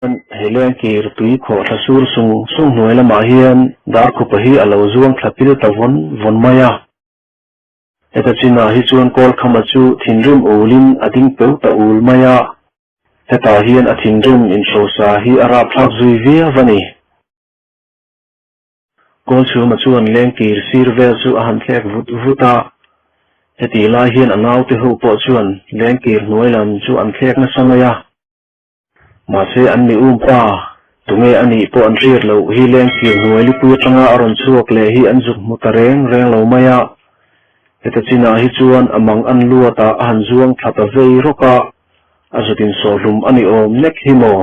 He lengkir tui khawh thla sur sung sung hnuai lamah hian Darkhupa hi a lo zuang thla pil ta vawn vawn mai a. Heta chinah hi chuan Kawlkhama chu thinrim ulin a ding peu ta ul mai a. Hetah hian a thinrim inhrosa hi a rapthlak zui viau a ni. Kawlchhuma chuan lengkir sir vel chu a han thlek vut vut a. Hetih lai hian a naute ho pawh chuan lengkir hnuai lam chu an thlek nasa mai a. Mahse an mi um pa, tunge a nih pawh an hriat loh hi lengkir hnuai lipui atanga a rawn chhuak leh hi an zuk hmu ta reng reng lo mai a. Heta chinah hi chuan a mang an luat ah a han zuang thla ta vei rawk a, a zut insawhhlum a ni awm nek hi maw?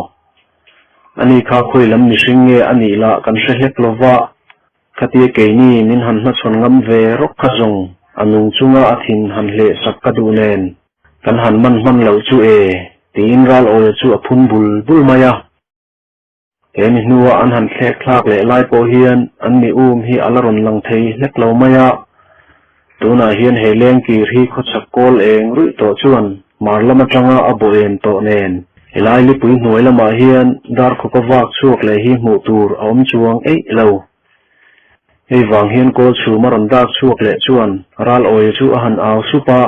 Ani kha khawi lam mihring nge a nih lah kan hre hlek lo va, khatia keini min han hmachhawn ngam ve rawk kha zawng a nung chunga a thin han hleh sak ka duh nen kan han man hman loh chu e tiin ral awia chu a phun bul bul mai a. He mi hnua an han thlek thlak leh lai pawh hian an mi um hi a la rawn lang thei hlek lo mai a. Tunah hian he lengkir hi khawchhak kawl eng ruih tawh chuan hmar lam atanga a bawh en tawh nen helai lipui hnuai lamah hian darkhawpa vak chhuak leh hi hmuh tur a awm chuang eih lo. Hei vang hian kawl chhum a rawn dak chhuak leh chuan ral awia chu a han au sup a,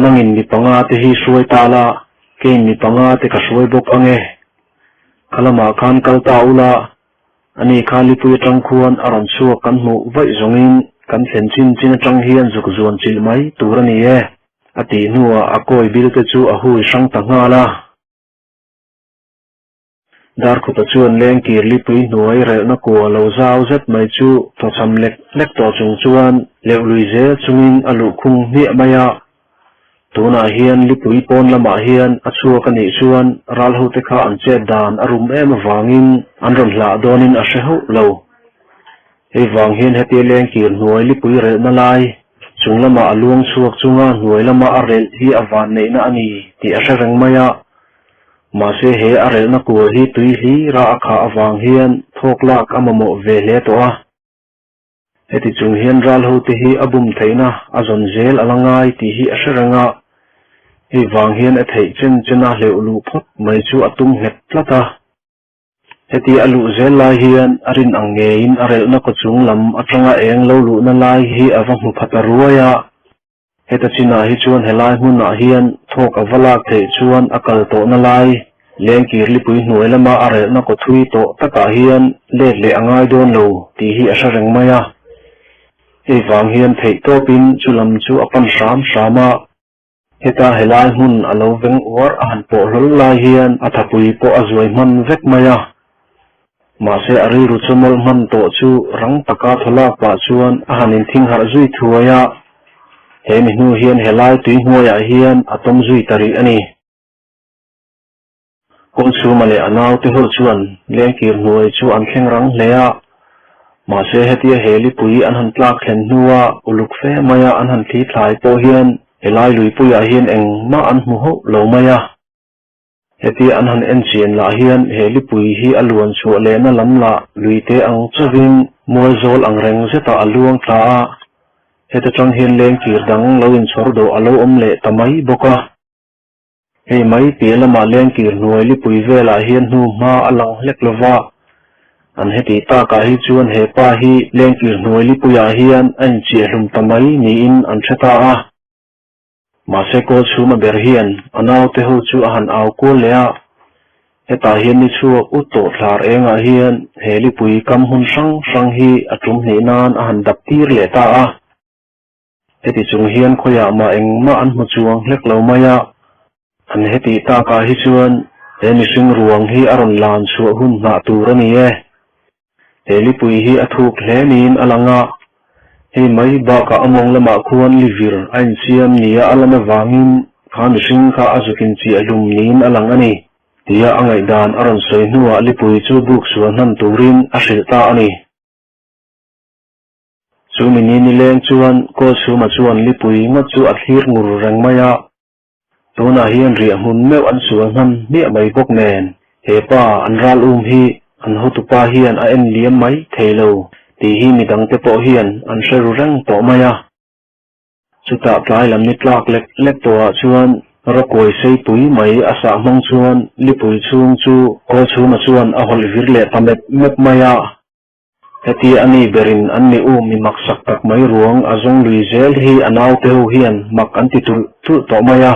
Nangin mi panga te hi hruai ta la, keiin mi panga te ka hruai bawk ange. Kha lamah khan kal ta ula, Ani kha lipui atang khuan a rawn chhuak kan hmuh vaih zawngin kan thlen chin chin atang hian zuk zuan chilh mai tur a ni e, a tih hnuah a kawi bil te chu a hui hrang ta nghal a. Darkhupa chuan lengkir lipui hnuai relhna kua lo zau zet mai chu thawchham lek lek tawh chung chuan leuh lui zel chungin a luhkhung hmiah mai a. Tunah hian lipui pawn lamah hian a chhuak a nih chuan ral hote kha an chet dan a rum em avangin an rawn hlah dawnin a hre hauh lo. Hei vang hian hetia lengkir hnuai lipui relhna lai chung lamah a luang chhuak chunga hnuai lama a relh hi a vanneihna a ni tih a hre reng mai a. Mahse he a relhna kual hi tui hlira a khah avang hian thawk lak a mamawh ve hle tawh a. Heti chung hian ral hote hi a bum theihna a zawn zel a la ngai tih hi a hre reng a, hei vang hian a theih chen chen a hleuh luh phawt mai chu a tum nghet tlat a. Heti a luh zel lai hian a rin ang ngeiin a relhna kaw chung lam atanga eng lo luhna lai hi a va hmu pha ta ruai a. Heta chinah hi chuan helai hmunah hian thawk a va lak theih chuan a kal tawhna lai lengkir lipui hnuai lama a relhna kaw thui tawh takah hian let leh a ngai dawn lo tih hi a hre reng mai a. Hei vang hian theih tawpin chu lam chu a pan hram hram a. Heta helai hmun a lo veng uar a han pawh hlawl lai hian a thapui pawh a zuai hman vek mai a. Mahse a rilru chu mawlh hman tawh chu rang taka thaw lak pah chuan a han inthing harh zui thuai a, he mi hnu hian helai tui hnuaiah hian a tawm zui ta rih a ni. Kawlchhuma leh a naute ho chuan lengkir hnuai chu an thleng rang hle a, mahse hetia he lipui an han tlak thlen hnua uluk fe maia an han thli thlai pawh hian helai luipuiah hian engmah an hmu hauh lo mai a. Heti an han en chian lah hian he lipui hi a luan chhuah lehna lam lah luite ang chauhin mualzawl ang reng zetah a luang thla a, heta tang hian lengkir dang lo inchhawr dawh a lo awm leh ta mai bawk a. Hei mai piah lamah lengkir hnuai lipui velah hian hnu hma a lang hlek lo va, an heti takah hi chuan he pa hi lengkir hnuai lipuiah hian a inchiahhlum ta mai niin an hre ta a. Mahse kawl chhuma ber hian a naute ho chu a han au kual leh a, hetah hian ni chhuak ut tawh thlar engah hian he lipui kam hmun hrang hrang hi a tum hnih nan a han dap tir leh ta a. Heti chung hian khawiah mah engmah an hmu chuang hlek lo mai a, an hetih takah hi chuan he mihring ruang hi a rawn lan chhuah hun hnah tur a ni e. He lipui hi a thuk hle niin a lang a, hei mai bakah a mawng lamah khuan livir a insiam nia a lan avangin kha mihring kha a zuk inchiah hlum niin a lang a ni, tia a ngaihdan a rawn sawi hnuah lipui chu buk sual hnan turin a hrilh ta a ni. Chu mi ni nileng chuan Kawlchhuma chuan lipui ngawt chu a thlir ngur reng mai a. Tunah hian riah hmun meuh an sual hman hmiah mai bawk nen, he pa an ral um hi an hotupa hian a en liam mai thei lo tih hi midangte pawh hian an hre ru reng tawh mai a. Chutah tlai lam ni tlak lek lek tawhah chuan Rawkawi seipui mai a sah hmang chuan lipui chhung chu Kawlchhuma chuan a hawlh vir leh ta mep mep mai a. Heti a ni berin an mi um mi maksak tak mai ruang a zawng lui zel hi a naute ho hian mak an ti tulh tulh tawh mai a.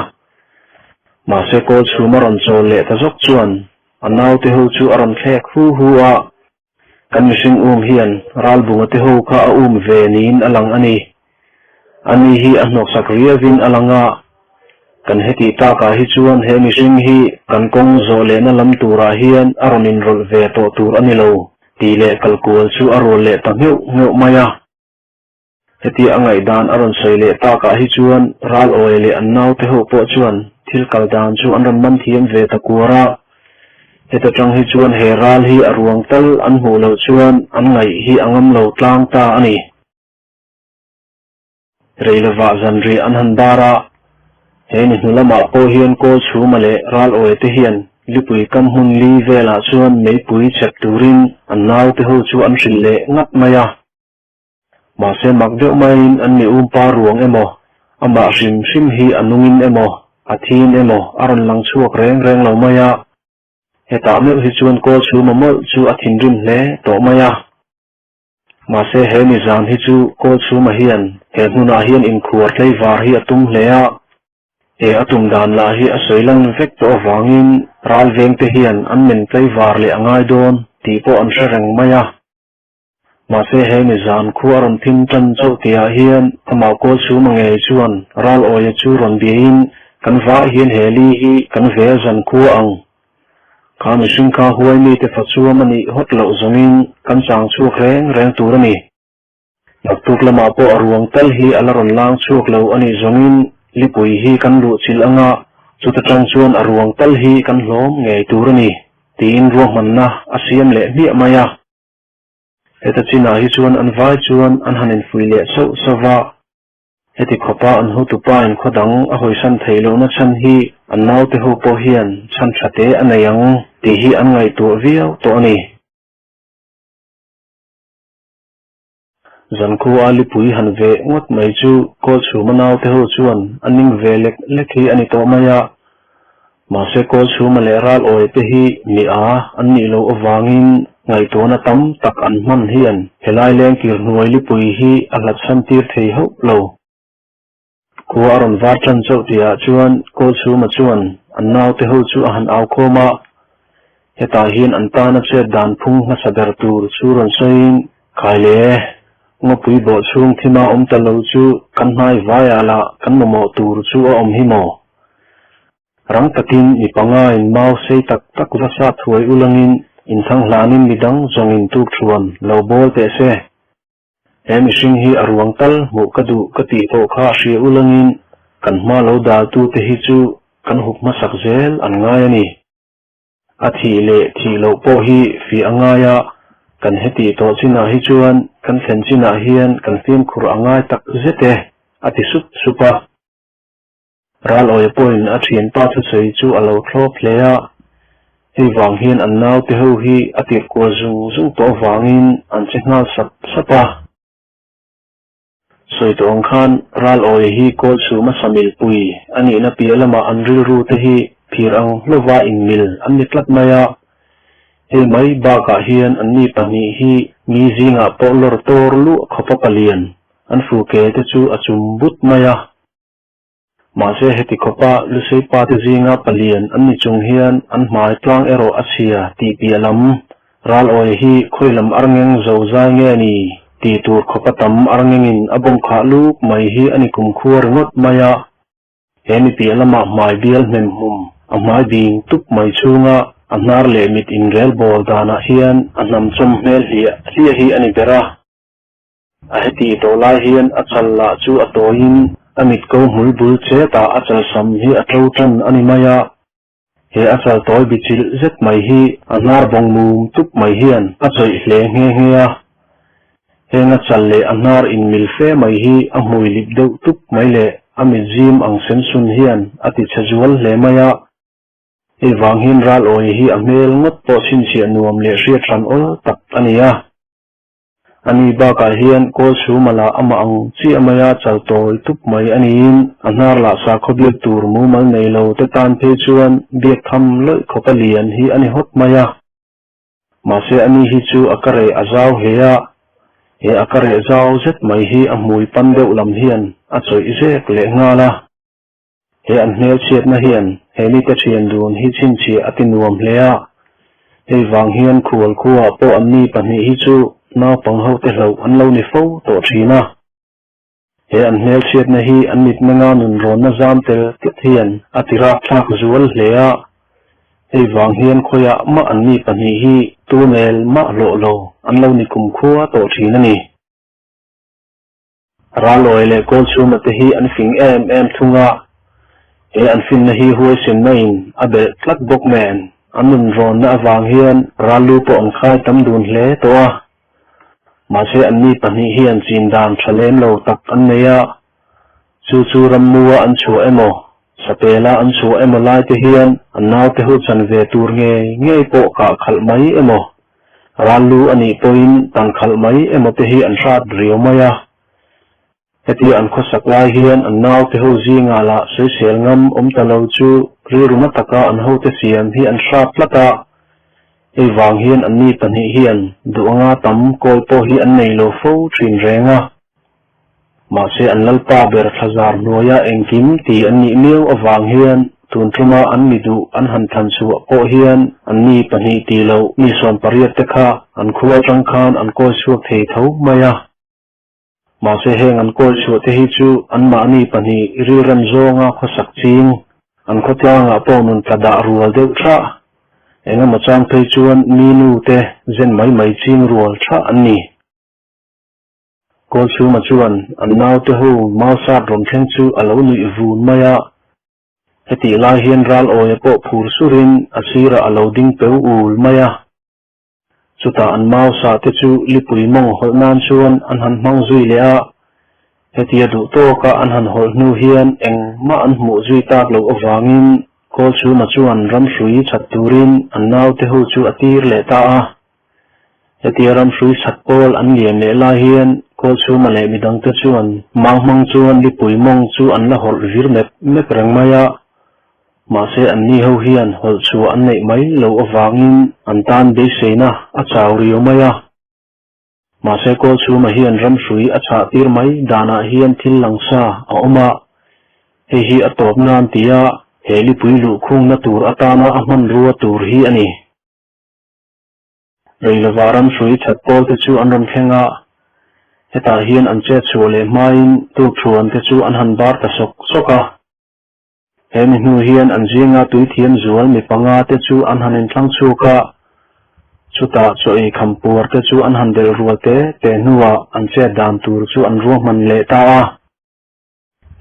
Mahse Kawlchhuma rawn chawl leh ta zawk chuan a naute ho chu a rawn thlek hu hu a. Kan mihring um hian ralbunga te ho kha a um ve niin a lang a ni. Ani hi a hnawksak riauin a lang a, kan hetih takah hi chuan he mihring hi kan kawng zawh lehna lam turah hian a rawn inrawlh ve tawh tur a ni lo tih leh kalkual chu a rual leh ta ngheuh ngheuh mai a. Hetia a ngaihdan a rawn sawi leh takah hi chuan ral awi leh an naute ho pawh chuan thil kal dan chu an rawn man thiam ve ta kuar a. Heta tang hi chuan he ral hi a ruang tal an hmuh loh chuan an ngaih hi a ngam lo tlang ta a ni. Rei lovah zanriah an han bar a, he ni hnu lamah pawh hian kawl chhuma leh ral awi te hian lipui kam hmun li velah chuan meipui chhep turin an naute ho chu an hrilh leh ngat mai a. Mahse mak deuh maiin an mi umpa ruang emaw, amah hrim hrim hi a nungin emaw, a thin emaw a rawn lang chhuak reng reng lo mai a. Hetah meuh hi chuan kawl chhuma mawlh chu a thinrim hle tawh mai a. Mahse he mi zan hi chu kawl chhuma hian he hmunah hian inkhuar tleivar hi a tum hle a. He a tum dan lah hi a sawi lan vek tawh avangin ral vengte hian an men tleivar leh a ngai dawn tih pawh an hre reng mai a. Mahse he mi zan khu a rawn phim tan chauh tihah hian amah kawl chhuma ngei chuan ral awia chu rawn biain kan vah hian he li hi kan ve zan khua ang. Kha mihring kha huai mite fa chuam a nih hawt loh zawngin kan chang chhuak reng reng tur a ni. Naktuk lamah pawh a ruang tal hi a la rawn lang chhuak lo a nih zawngin lipui hi kan luh chilh anga chuta tang chuan a ruang tal hi kan hlawm ngei tur a ni tiin ruahmanna a siam leh hmiah mai a. Heta chinah hi chuan an vai chuan an han infuih leh sauh sauh va, heti khawpa an hotupa in khaw dang a hawisan theih lohna chhan hi an naute ho pawh hian chhan tha te a nei ang tih hi an ngaihtuah viau tawh a ni. Zankhua lipui han veh ngawt mai chu Kawlchhuma naute ho chuan a ning ve lek lek hi a ni tawh mai a, Mahse kawl chhuma leh ral awi te hi mi a an nih loh avangin ngaihtuahna tam tak an hman hian helai lengkir hnuai lipui hi a hlatsan tir thei hauh lo. Khua a rawn var tan chauh tihah chuan kawl chhuma chuan an naute ho chu a han au khawm a, hetah hian an tana chet dan phung hmasa ber tur chu rawn sawiin, Khai le, ngawpui bawh chhung thima awm ta lo chu kan hnai vaiah lah kan mamawh tur chu a awm hi maw? Rang takin mi pangain mau sei tak tak va sa thuai ulangin inthang hlanin midang zawngin tuk thuan lo bawl teh se. He mihring hi a ruang tal hmuh ka duh ka tih pawh kha a hria ulangin kan hma lo daltu te hi chu kan hup hmasak zel an ngai a ni. A thih leh thih loh pawh hi fih a ngai a, kan hetih tawh chinah hi chuan kan thlen chinah hian kan fimkhur a ngai tak zet e, a ti sup sup a. Ral awia pawhin a thianpa thusawi chu a lo thlawp hle a, hei vang hian an naute ho hi a tirh kual zung zung tawh avangin an che nghal sap sap a. Sawi tawh ang khan Ral awia hi kawl chhum a samil pui a nihna piah lamah an rilru te hi phir ang hlova inmil an ni tlat mai a, hei mai bakah hian anni pahnih hi mi zingah pawh lawr tawr luah khawpa palian an fuke te chu a chum but mai a. Mahse heti khawpa Lusei pa te zinga palian an ni chung hian an hmai tlang erawh a chhia tih piah lam ral awia hi khawi lam arngeng zo zai nge ni tih tur khawpa tam arngengin a bawng khah luk mai hi a ni kumkhua ringawt mai a. He mi piah lamah hmai bial hnem hmum a hmai bing tup mai chhunga a hnar leh mit inrel bawl danah hian a hnam chawm hmel hliah hliah hi a ni ber a. A heti tawh lai hian a chal lah chu a tawiin a mit ko hmul bul chetah a chal sam hi a to tan a ni mai a. He a chal tawi bi chilh zet mai hi a hnar bawng mum tup mai hian a chawih hle nghe nghe a. Heng a chal leh a hnar inmil fe mai hi a hmui lip deuh tup mai leh a mit zim ang sen sun hian a ti chhe zual hle mai a. Hei vang hian ral awi hi a hmel ngawt pawh chhinchhiah nuam leh hriat hran awl tak a ni a. Ani bakah hian Kawlchhuma lah amah ang chiah maia chal tawi tup mai a niin a hnar lah sakhaw biak tur mumal nei lo te tan phei chuan biak tham lawih khawpa lian hi a ni hawt mai a. Mahse ani hi chu a ka reh a zau hle a, he a ka reh zau zet mai hi a hmui pan deuh lam hian a chawih zek leh nghal a. He an hmelchhiatna hian he mite thian dun hi chhinchhiah a ti nuam hle a, hei vang hian khual khuaah pawh anni pahnih hi chu naupang hote hlauh an lo ni fo tawh thin a. He an hmelchhiatna hi an mitmenga nunrawnna zam tel tlat hian a ti rapthlak zual hle a, hei vang hian khawiah mah anni pahnih hi tunel mah hlawh lo an lo ni kumkhua tawh thin a ni. Ralawi leh Kawlchhuma te hi an fing em em thung a, he an finna hi huaisenna in a belh tlat bawk nen an nun rawnna avang hian Rallu pawh an khai tam dun hle tawh a. Mahse anni pahnih hian chin dan tha lem lo tak an nei a, chu chu rammua an chhuah emaw, sapela an chhuah emaw lai te hian an naute hu chan ve tur ngei ngei pawh kah khalh mai emaw Rallu a nih pawhin tan khalh mai emaw te hi an hrat riau mai a. Hetia an khawsak lai hian an naute ho zingah lah sawisel ngam awm ta lo chu rilru na taka an hote siam hi an hrat tlat a. Hei vang hian anni pahnih hian duh anga tam kawl pawh hi an nei lo fo thin reng a. Mahse an lalpa ber thlazar hnuaia engkim ti an nih miau avang hian tun tuma an mi duh an han thlan chhuah pawh hian an mi pahnih ti loh mi 18 te kha an khua atang khan an kawi chhuak thei tho mai a. Mahse heng an kawi chhuah te hi chu anmahni pahnih rilrem zawnga khawsak ching an khawtlangah pawh nun tla dah rual deuh thah engemaw chang phei chuan mi nu te zen mai mai ching rual thah an ni. Kawlchhuma chuan an naute ho mausat rawn thleng chu a lo nuih vun mai a. Hetih lai hian ral awia pawh phur surin a sirah a lo ding peu ul mai a. Chutah an mausa te chu lipui mawng hawlh nan chuan an han hmang zui leh a. Hetia duh tawka an han hawlh hnu hian engmah an hmuh zui tak loh avangin Kawlchhuma chuan ramhrui chhat turin an naute ho chu a tir leh ta a. Hetia ramhrui chhat pawl an lian leh lai hian Kawlchhuma leh midangte chuan mang hmang chuan lipui mawng chu an la hawlh vir mep mep reng mai a. Mahse anni ho hian hawlh chhuah an neih mai loh avangin an tan beiseina a chau riau mai a. Mahse Kawlchhuma hian ramhrui a chhah tir mai danah hian thil langsa a awm a. Hei hi a tawp nan tia he lipui luhkhungna tur atana a hmanrua tur hi a ni. Reilova ramhrui that pawl te chu an rawn thleng a, hetah hian an chet chhuah leh hmain tukthuan te chu an han bar ta sawk sawk a. He mi hnu hian an zinga tuithiam zual mi panga te chu an han inthlang chhuak a, chutah chaw ei kham puar te chu an han delh rual te te hnuah an chet dan tur chu an ruahman leh ta a.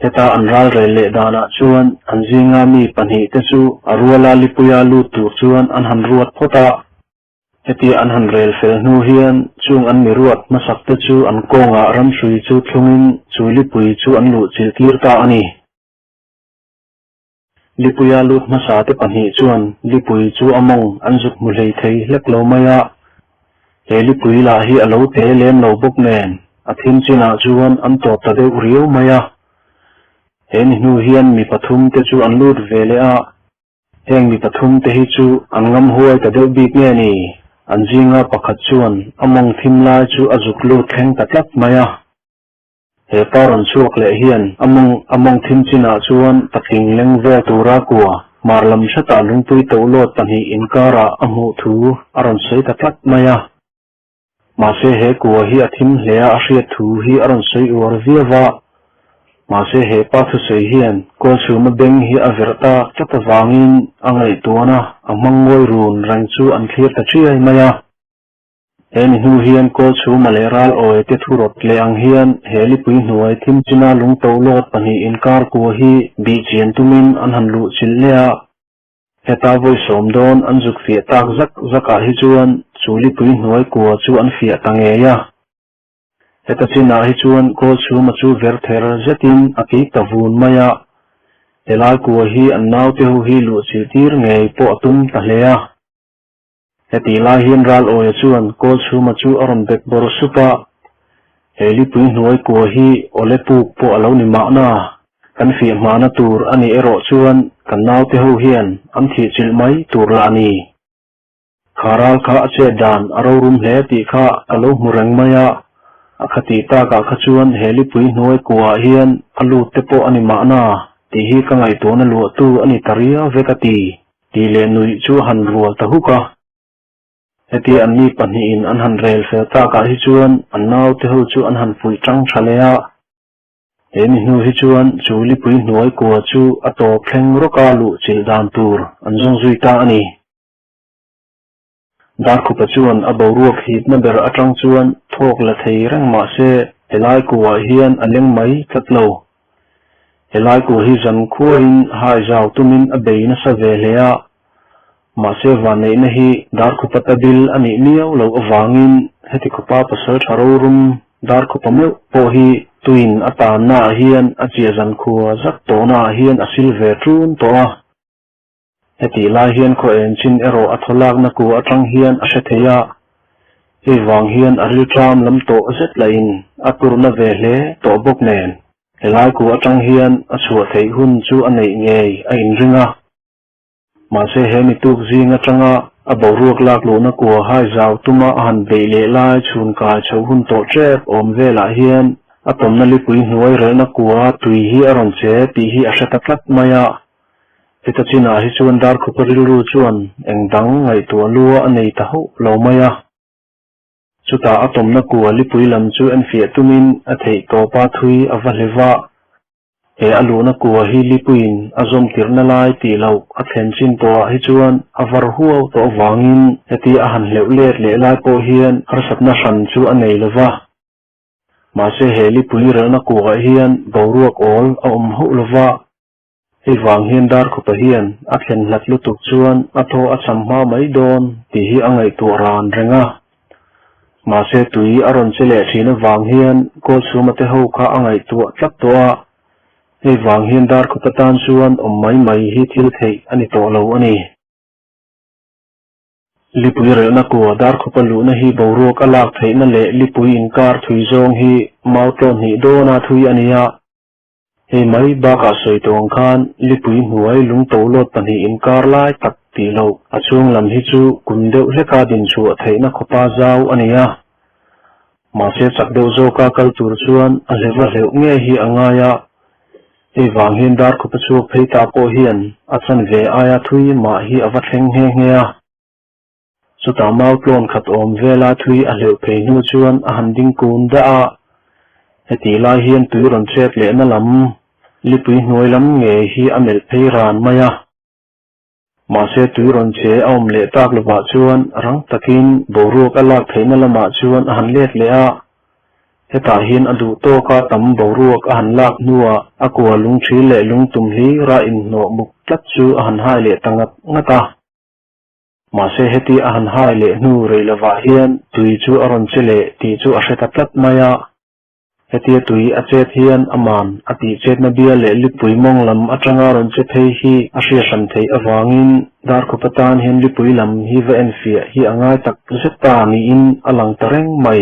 Heta an ral rel leh danah chuan an zinga mi pahnih te chu a ruala lipuia lut tur chuan an han ruat phawt a. Hetia an han rel fel hnu hian chung an mi ruat hmasak te chu an kawngah ramhrui chu thlungin chu lipui chu an luh chilh tir ta a ni. Lipuia lut hmasa te pahnih chuan lipui chu a mawng an zuk hmu hlei thei hlek lo mai a. He lipui lah hi a lo te lem lo bawk nen a thim chinah chuan an tawp ta deuh riau mai a. He ni hnu hian mi pathum te chu an lut ve leh a. Heng mi pathum te hi chu an ngam huai ta deuh bik nge ni? An zinga pakhat chuan a mawng thim lai chu a zuk lut thleng ta tlat mai a. He pa rawn chhuak leh hian a mawng a mawng thim chinah chuan patling leng vel tura kua hmar lam hretah lungpui tohlawt pahnih inkarah a hmuh thu a rawn sawi ta tlat mai a. Mahse he kua hi a thim hle a, a hriat thu hi a rawn sawi uar viau a. Mahse he pa thusawi hian Kawlchhuma beng hi a verh tak tlat avangin a ngaihtuahna a hmang ngawi run reng chu an thlir ta chiai mai a. He ni hnu hian Kawlchhuma leh Ral Awi te thu rawt leh ang hian he lipui hnuai thim china lungto lawt pahnih inkar kua hi bih chian tumin an han luh chilh leh a. Heta vawi sawm dawn an zuk fiah tak zak zakah hi chuan chu lipui hnuai kua chu an fiah ta ngei a. Heta chinah hi chuan Kawlchhuma chu ver ther zetin a kik ta vun mai a. Helai kua hi an naute ho hi luh chilh tir ngei pawh a tum ta hle a. Hetih lai hian Ral Awia chuan Kawlchhuma chu a rawn bek bawr sup a. He lipui hnuai kua hi awle puk pawh a lo ni mahna, kan fiah hmana tur a nih erawh chuan kan naute ho hian an thihchilh mai tur lah a ni. Kha ral kha a chet dan a rorum hle tih kha ka lo hmu reng mai a, a khatih takah kha chuan he lipui hnuai kuaah hian a lut te pawh a ni mahna tih hi ka ngaihtuahna luahtu a ni ta riau vek a ti, tih leh nuih chu a han rual ta huk a. Hetia anni pahnihin an han rel fel takah hi chuan an naute ho chu an han fuih tang tha leh a. He mi hnu hi chuan chu lipui hnuai kua chu a tawp thleng rawka luh chilh dan tur an zawng zui ta a ni. Darkhupa chuan a boruak hipna ber atang chuan thawk la thei reng mah se helai kuah hian a leng mai tlat lo. Helai kuah hi zan khuain hai zau tumin a bei nasa ve hle a, mahse vanneihna hi Darkhupa ta bil a nih miau loh avangin heti khawpa pasal tha rorum Darkhupa meuh pawh hi tuin a tannaah hian a chiah zan khua zak tawhnaah hian a sil ve ṭun tawh a. Hetih lai hian khaw en chin erawh a thaw lakna ku atang hian a hre thei a, hei vang hian a rilṭam lam tawh zet lahin a turna ve hle tawh bawk nen helai ku atang hian a chhuah theih hun chu a neih ngei a inring a. Mahse he mi tuk zing atanga a boruak lak luhna kua hai zau tuma a han beih leh lai chhun kai chhoh hun tawh ṭep awm velah hian a tawmna lipui hnuai relhna kua tui hi a rawn che tih hi a hre ta tlat mai a. Heta chinah hi chuan Darkhupa rilru chuan eng dang ngaihtuah lua a nei ta hauh lo mai a. Chutah a tawmna kua lipui lam chu enfiah tumin a theih tawpa thui a va hle va. He a luhna kua hi lipuiin a zawm tirhna lai tih loh a thlen chin tawhah hi chuan a var huau tawh avangin hetia a han hleuh let leh lai pawh hian harsatna hran chu a nei lo va. Mahse he lipui relhna kuaah hian boruak awl a awm hauh lo va. Hei vang hian Darkhupa hian a thlen hlat lutuk chuan a thaw a cham hma mai dawn tih hi a ngaihtuah ran reng a. Mahse tui a rawn che leh thin avang hian Kawlchhuma te ho kha a ngaihtuah tlat tawh a. Hei vang hian Darkhupa tan chuan awm mai mai hi thil theih a ni tawh lo a ni. Lipui relhna kua Darkhupa luhna hi boruak a lak theihna leh lipui inkar thui zawng hi mau tlawn hnih dawna thui a ni a. Hei mai bakah sawi tawh ang khan lipui hnuai lungtolawt pahnih inkar lai tak tih loh a chhung lam hi chu kum deuh hleka dinchhuah theihna khawpa zau a ni a. Mahse chak deuh zawka kal tur chuan a hleuh a hleuh ngei hi a ngai a. Hei vang hian Darkhupa chhuak phei ta pawh hian a chanve aia thui mah hi a va thleng nghe nghe a. Chutah mau tlawn khat awm vela thui a hleuh phei hnu chuan a han ding kun dah a, hetih lai hian tui rawn chet lehna lam lipui hnuai lam ngei hi a melh phei ran mai a. Mahse tui rawn che a awm leh tak lovah chuan rang takin boruak a lak theihna lamah chuan a han let leh a, hetah hian a duh tawka tam boruak a han lak hnuah a kua lungṭhi leh lungtum hlira inhnawh muk tlat chu a han hai leh ta ngat ngat a. Mahse heti a han hai leh hnu rei lovah hian tui chu a rawn che leh tih chu a hre ta tlat mai a. Hetia tui a chet hian a man a tih chetna bia leh lipui mawng lam atanga rawn che phei hi a hria hran theih avangin Darkhup atan hian lipui lam hi va enfiah hi a ngai tak zet ta niin a lang ta reng mai.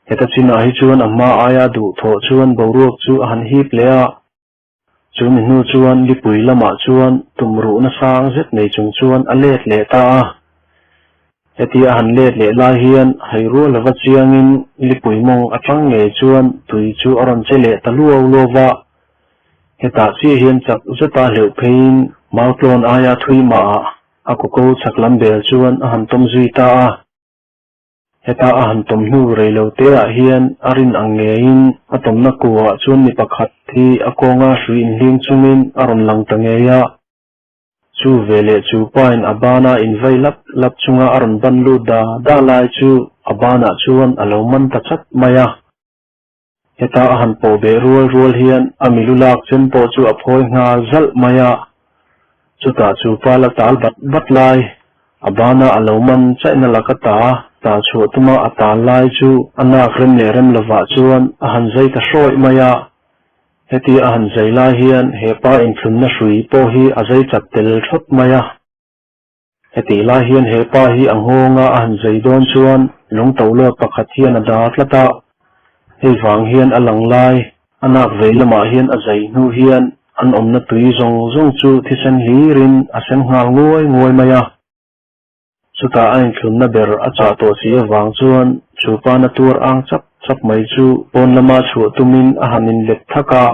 Heta chinah hi chuan a hma aia duhthawh chuan boruak chu a han hip leh a. Chu mi hnu chuan lipui lamah chuan tumruhna sang zet nei chung chuan a let leh ta a. Hetia a han let leh lai hian Hairual lova chiangin lipui mawng atang ngei chuan tui chu a rawn che leh ta luau luau va. Hetah chiah hian chak zeta hleuh pheiin Mautlawn aia thui mahah a kuko chak lam bel chuan a han tawm zui ta a. Heta a han tawm hnu rei lo te ah hian a rin ang ngeiin a tawmna kuah chuan mi pakhat hi a kawnga hrui inhling chungin a rawn lang ta ngei a. Chu veleh chu pain a bana invai lap lap chunga a rawn ban lut da da lai chu a banah chuan a lo man ta chat mai a. Heta a han pawh beh rual rual hian a milu lak chem pawh chu a phawi nghal zalh mai a, chutah chu pa la tal bat bat lai, a bana a lo man chaihna laka ta ta chhuah tuma a tal lai chu a nak rem leh rem lovah chuan a han zai ta hrawih mai a. Hetia a han zai lai hian he pa inthlunna hrui pawh hi a zai chat tel thawt mai a. Hetih lai hian he pa hi a nghawnga a han zai dawn chuan lungtolawt pakhat hian a dar tlat a. Hei vang hian a lang lai, a nak vei lamah hian a zai hnu hian an awmna tui zawng zawng chu thisen hlirin a sen nghal nguai nguai mai a. Chutah a inthlunna ber a chah tawh si avang chuan chu pana tuar ang chap chap mai chu pawn lama chhuah tumin a han inlet thak a.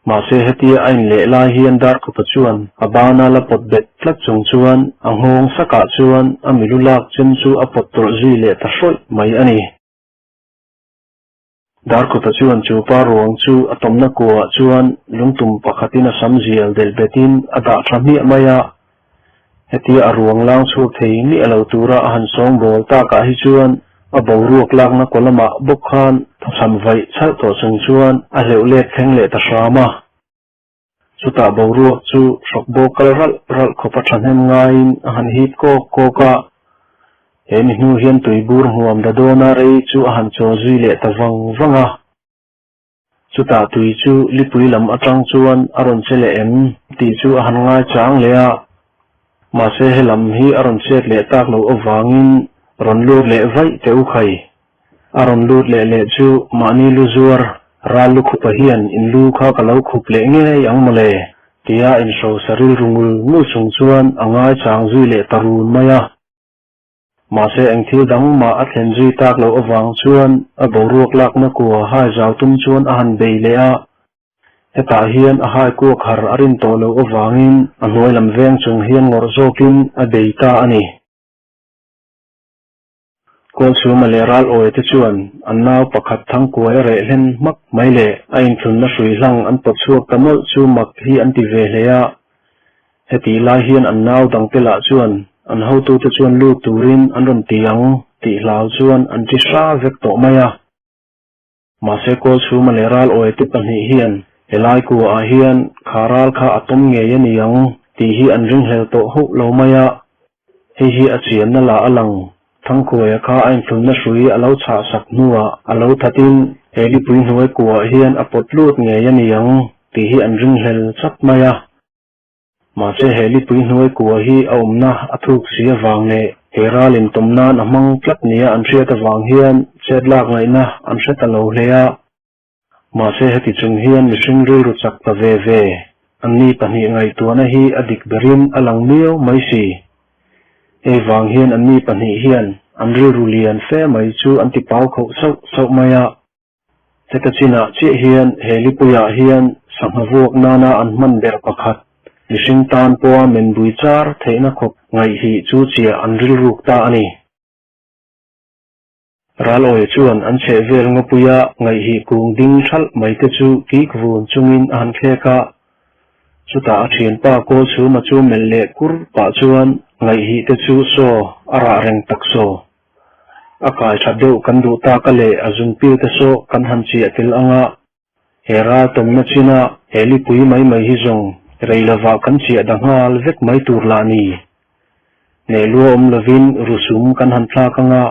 Mahse hetia a inleh lai hian Darkhupa chuan a bana la pawt bet tlat chung chuan a nghawng sakah chuan a milu lak chem chu a pawt tawlh zui leh ta hrawih mai a ni. Darkhupa chuan chu pa ruang chu a tawmna kuaah chuan lungtum pakhatin a sam zial delh betin a dah tha hmiah mai a. Hetia a ruang lang chhuak thei miah lo tura a han sawngbawl takah hi chuan a boruak lakna kaw lamah bawk khan thawchham vaih chhalh tawh chung chuan a hleuh let thleng leh ta hram a. Chutah boruak chu hrawk bawk kal ralh ralh khawp a thahnem ngaiin a han hip kawk kawk a. He mi hnu hian tuibur hmuam da dawna rei chu a han chaw zui leh ta vang vang a. Chutah tui chu lipui lam atang chuan a rawn che leh em tih chu a han ngai chang leh a. Mahse he lam hi a rawn chet leh tak loh avangin rawn lut leh vaih teh u khai. A rawn lut leh leh chu mahni lu zuar ral lu khupa hian in lu kha ka lo khup leh ngei ang mawle tia inhrosa rilru ngul ngul chung chuan a ngai chang zui leh ta run mai a. Mahse eng thil dang mah a thlen zui tak loh avang chuan a boruak lakna kua hai zau tum chuan a han bei leh a. Hetah hian a hai kuak har a rin tawh loh avangin a hnuai lam veng chung hian ngawrh zawkin a bei ta a ni. Kawlchhuma leh Ralawi te chuan an nau pakhat Thangkuai a reh hlen hmak mai leh a inthlunna hrui hlang an pawt chhuak ta mawlh chu mak hi an ti ve hle a. Hetih lai hian an nau dangte lah chuan an hotute chuan lut turin an rawn ti ang tih hlau chuan an ti hra vek tawh mai a. Mahse Kawlchhuma leh Ralawi te pahnih hian helai kuaah hian kha ral kha a tawm ngei a ni ang tih hi an ringhlel tawh hauh lo mai a. Hei hi a chianna lah a lang. Thangkhuaia kha a inthlunna hrui a lo chhah sak hnuah a lo thatin he lipui hnuai kuaah hian a pawt lut ngei a ni ang tih hi an ringhlel chat mai a. Mahse he lipui hnuai kua hi a awmna a thuk si avang leh he ral intawm nan a hmang tlat nia an hriat avang hian chet lak ngaihna an hre ta lo hle a. Mahse heti chung hian mihring rilru chak ta ve ve, anni pahnih ngaihtuahna hi a dik berin a lang miau mai si. Hei vang hian anni pahnih hian an rilru lian fe mai chu an ti pau khauh sauh sauh mai a. Heta chinah chiah hian he lipuiah hian sangha vuak nana an hman ber pakhat, mihring tan pawha men bui char theihna khawp ngaihhi chu chiah an rilruk ta a ni. Ralawi chuan an chheh vel ngawpuia ngaihhi kung ding thalh mai te chu kik vun chungin a han thlek a. Chutah a thianpa Kawlchhuma chu melh leh kur pah chuan ngaihhi te chu saw a rah reng tak saw. A kai tha deuh kan duh tak a leh a zungpil te saw kan han chiah tel ang a. He ral tawmna china he lipui mai mai hi zawng rei lovah kan chiah da nghal vek mai tur lah ni. Hneh lua awm lovin rusum kan han thlak ang a,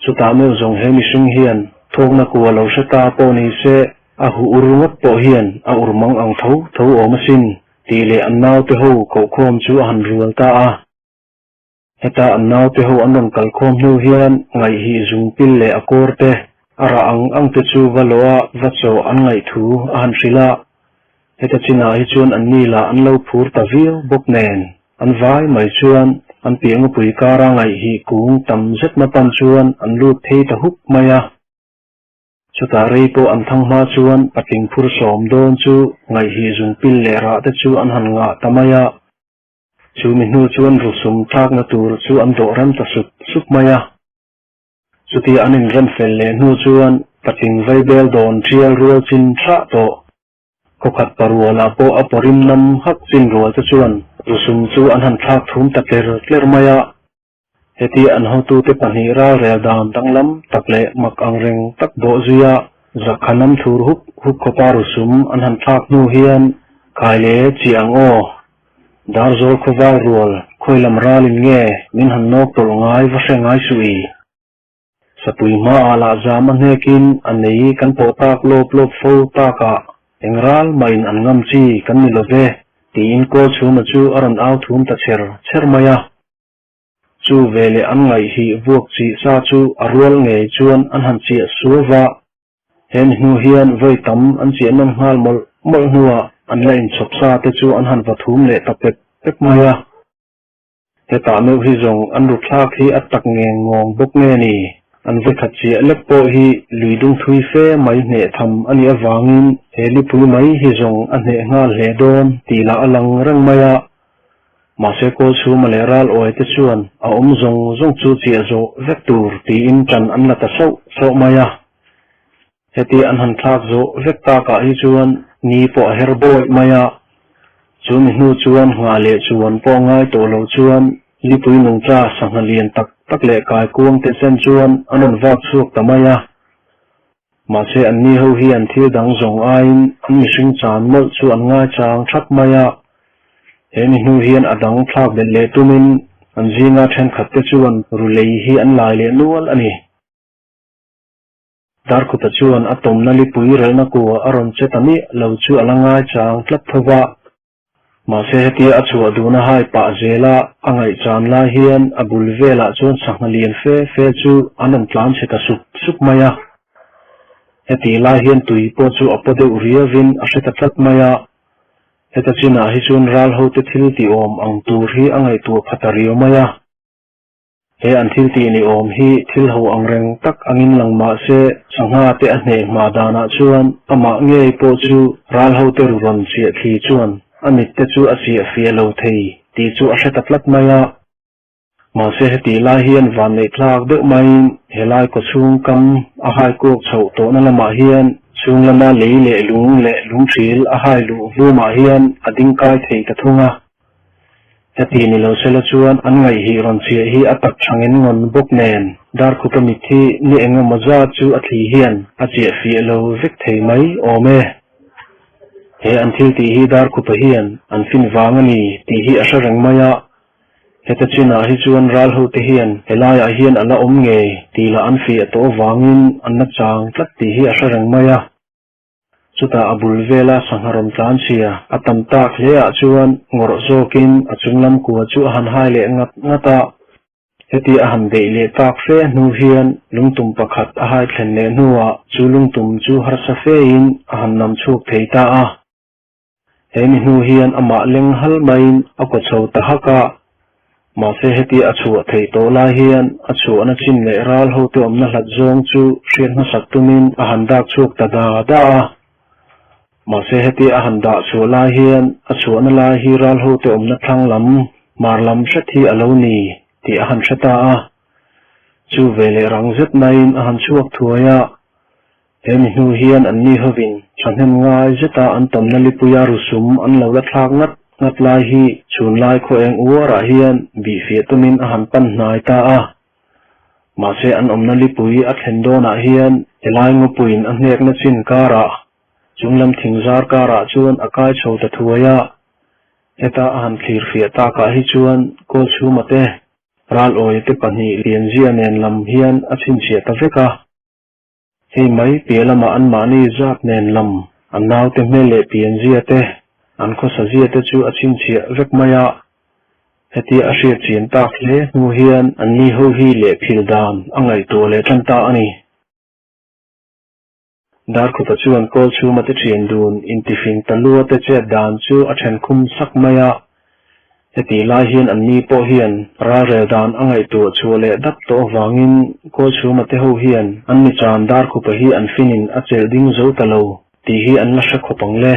chutah meuh zawng he mihring hian thawkna kua lo hre ta pawh ni se a huh ur ngawt pawh hian a ur mang ang tho tho awm asin tih leh an naute ho kohkhawm chu a han rual ta a. Heta an naute ho an rawn kal khawm hnu hian ngaihhih zungpil leh a kawr te, a rah ang ang te chu va lawh a va chaw an ngaih thu a han hrilh a. Heta chinah hi chuan an ni lah an lo phur ta viau bawk nen an vai mai chuan an piah ngawpui kara ngaihhih kung tam zetna pan chuan an lut phei ta hup mai a. Chutah rei pawh an thang hma chuan patling phur sawm dawn chu ngaihhih zungpil leh rah te chu an han ngah ta mai a. Chu mi hnu chuan rusum thlakna tur chu an dawh rem ta sup sup mai a. Chutia an inrem fel leh hnu chuan patling vaibel dawn ṭial rual chin thlah tawh. Khawkhat parualah pawh a pawrim nam hak chin rual te chuan rusum chu an han thlak thum ta tler tler mai a. Hetia an hotute pahnih ralrel dan danglam tak leh mak angreng tak bawh zuia zakha nam thur hup hup khawpa rusum an han thlak hnu hian khai leh chi ang aw. Darzawl khawval rual khawilam ralin nge min han nawk tawlh ngai va hre ngai suh i. Sapui hmaah lah zam a hnekin a nei kan pawh tak lawp lawp fo takah eng ral mahin an ngam chi kan ni lo ve tiin Kawlchhuma chu a rawn au thum ta chher chher mai a. Chu veleh an ngaihhih vuak chih sa chu a rual ngei chuan an han chiah suau va. He mi hnu hian vawi tam an chiah nawn nghal mawlh mawlh hnuah an la inchhawp sa te chu an han va thum leh ta pep pep mai a. Hetah meuh hi zawng an ruthlak hi a tak ngeng ngawng bawk nge ni? An vekhat chiah lek pawh hi lui dung thui fe mai hneh tham a nih avangin he lipui mai hi zawng a hneh nghal hle dawn tih lah a lang reng mai a. Mahse Kawlchhuma leh Ral Awi te chuan a awm zawng zawng chu chiah zawh vek tur tiin ṭan an la ta sauh sauh mai a. Heti an han thlak zawh vek takah hi chuan ni pawh a her bawih mai a, chu mi hnu chuan nghah leh chuan pawh ngai tawh lo chuan lipui nungcha sangha lian tak tak leh kaikuang te chen chuan an rawn vak chhuak ta mai a. Mahse anni ho hian thil dang zawng aiin an mihring chan mawlh chu an ngaichang thap mai a, he mi hnu hian a dang thlak belh leh tumin an zinga thenkhat te chuan rulei hi an lai leh nual a ni. Darkhuta chuan a tawmna lipui relhna kua a rawn che ta miah lo chu a la ngai chang tlat tho va. Mahse hetia a chhuah duhna hai pah zela a ngaihchan lai hian a bul velah chuan sangha lian fe fe chu an rawn tlan chhe ta sup sup mai a. Hetih lai hian tui pawh chu a paw deuh riavin a hre ta tlat mai a. Heta chinah hi chuan ral hote thil tih awm ang tur hi a ngaihtuah pha ta riau mai a. He an thil tih ni awm hi thil ho ang reng tak angin lang mah se, sangha te a hneh hma danah chuan amah ngei pawh chu ral hote ru rawn chiah thli chuan a mit te chu a chiah fiah lo thei tih chu a hre ta tlat mai a. Mahse hetih lai hian vanneih tlak deuh maiin helai kawchhung kam a hai kuak chhoh tawhna lamah hian chhung lama lei leh lung leh lungthil a hai luh vumah hian a ding kai thei ta thung a. Heti ni lo sela chuan an ngaihhih rawn chhiah hi a tak thangin ngawn bawk nen Darkhupa mit hi ni eng emaw zat chu a thli hian a chiah fiah lo vek thei mai awm e. He an thil tih hi Darkhupa hian an fin vang a ni tih hi a hre reng mai a, heta chinah hi chuan ral hote hian helaiah hian a la awm ngei tih lah an fiah tawh avangin an la chang tlat tih hi a hre reng mai a. Chutah a bul vela sangha rawn tlan chhia a tam tak hle ah chuan ngawrh zawkin a chung lam kua chu a han hai leh ngat ngat a. Heti a han beih leh tak fe hnu hian lungtum pakhat a hai thlen leh hnuah chu lungtum chu harsa fein a han nam chhuak thei ta a. He mi hnu hian amah leng hal maiin a kaw chho ta hak a, mahse heti a chhuah theih tawh lai hian a chhuahna chin leh ral hote awmna hlat zawng chu hriat hmasak tumin a han dak chhuak ta da da a. Mahse heti a han dah chhuah lai hian a chhuahna lai hi ral hote awmna thlang lam, hmar lam hret hi a lo ni tih a han hre ta a. Chu veleh rang zet maiin a han chhuak thuai a. He mi hnu hian anni hovin thahnem ngai zeta an tawmna lipuia rusum an lo la thlak ngat ngat lai hi chhunlai khaw eng uarah hian bihfiah tumin a han pan hnai ta a. Mahse an awmna lipui a thlen dawnah hian helai ngawpuiin a hnekna chin karah chunglam thingzar karah chuan a kai chho ta thuai a. Heta a han thlir fiah takah hi chuan Kawlchhuma te, Ralawi te pahnih Lianzia nen lam hian a chhinchhiah ta vek a. Hei mai piah lamah anmahni zat nen lam an naute hmel leh pianzia te, an khawsazia te chu a chhinchhiah vek mai a. Hetia a hriat chian tak hle hnu hian anni ho hi lehphil dan a ngaihtuah leh tan ta a ni. Darkhupa chuan kawl chhuma te thian dun intifing ta lua te chet dan chu a then khum sak mai a. Hetih lai hian anni pawh hian ralrel dan a ngaihtuah chhuah leh dap tawh avangin Kawlchhuma te ho hian an mi chan Darkhupa hi an finin a chelh ding zo ta lo tih hi an la hre khawp ang le.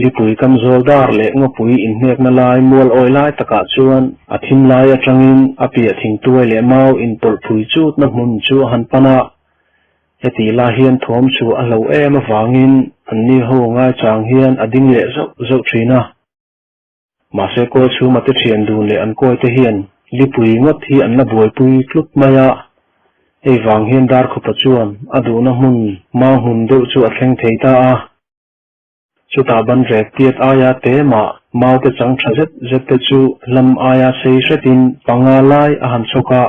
Lipui kamzawl dar leh ngawpui inhnekna lai mual awi lai takah chuan a thim lai atangin a piah thingtuai leh mau inpawlh phui chutna hmun chu a han pan a. Hetih lai hian thawm chu a hlo em avangin anni ho ngaichang hian a ding leh zauh zauh thin a. Mahse kawl chhuma te thian dun leh an kawi te hian lipui ngawt hi an la buaipui tlut mai a. Hei vang hian Darkhupa chuan a duhna hmun mau hmun deuh chu a thleng thei ta a. Chutah ban rek tiat aia te mah mau te chang tha zet zet te chu hlam aia sei hretin panga lai a han chhawk a.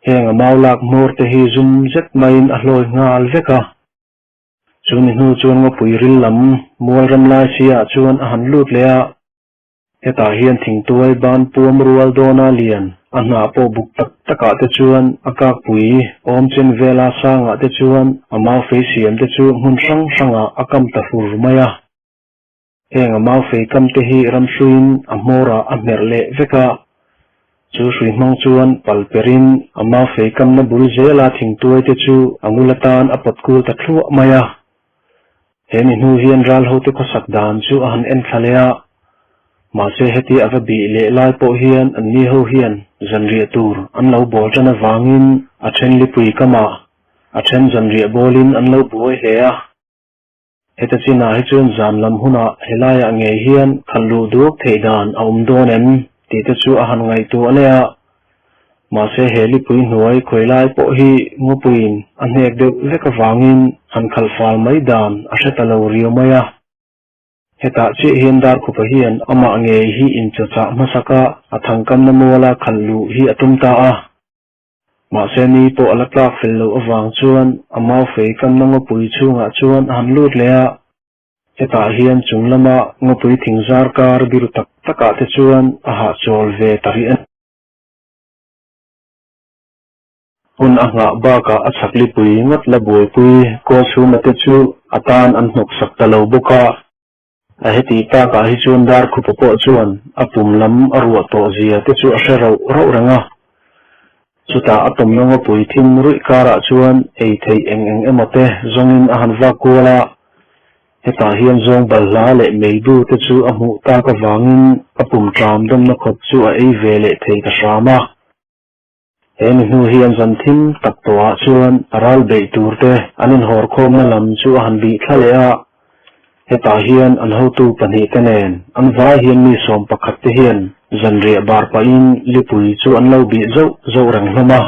Heng a mau lak hmawr te hi zum zet maiin a hlawi nghal vek a. Chu ni hnu chuan ngawpui ril lam mual ram lai si ah chuan a han lut leh a. Hetah hian thingtuai ban puam rual dawna lian A hnah pawh buk tak takah te chuan a kakpui awm chen vela sangah te chuan a maufei siam te chu hmun hrang hrangah a kam ta fur mai a. Heng a maufei kam te hi ramhruiin a hmawrah a hmerh leh vek a, chu hrui hmang chuan pal perin a maufei kamna bul zela thingtuai te chu a ngul atan a pawt kul ta thluah mai a. He mi hnu hian ral hote khawsak dan chu a han en thla leh a, mahse heti a va bih leh lai pawh hian an ni ho hian zanriah tur an lo bawl tan avangin a then lipui kamah a then zanriah bawlin an lo buai hle a. Heta chinah hi chuan zan lam hunah helaiah ngei hian khalh luh duak theih dan a awm dawn em tih te chu a han ngaihtuah leh a. Mahse he lipui hnuai khawi lai pawh hi ngawpuiin a hnek deuh vek avangin han khalh fal mai dan a hre ta lo riau mai a. Hetah chiah hian Darkhupa hian amah ngei hi inchawchah hmasak a, a thangkamna muala khalh luh hi a tum ta a. Mahse ni pawh a la tlak fel loh avang chuan a maufei kamna ngawpui chhungah chuan a han lut leh a. Hetah hian chung lama ngawpui thingzar kar biru tak takah te chuan a hahchawl ve ta rih a ni. Hun a nghah bakah a chhak lipui ngawt la buaipui kawl chhuma te chu a tan an hnawk sak ta lo bawk a. A heti takah hi chuan Darkhupa pawh chuan a pum lam a ruah tawh zia te chu a hre rauh rauh reng a. Chutah a tawmna ngawpui thim ruih karah chuan ei theih eng eng emaw te zawngin a han vak kual a. Hetah hian zawng balhla leh meibu te chu a hmuh tak avangin a pum ṭam dawmna khawp chu a ei ve leh thei ta hram a. He mi hnu hian zan thim tak tawhah chuan a ral beih tur te an inhawr khawmna lam chu a han bih thla leh a. Hetah hian an hotu pahnihte nen an vai hian mi 11 te hian zanriah bar pahin lipui chu an lo bih zauh zauh reng hlawm a.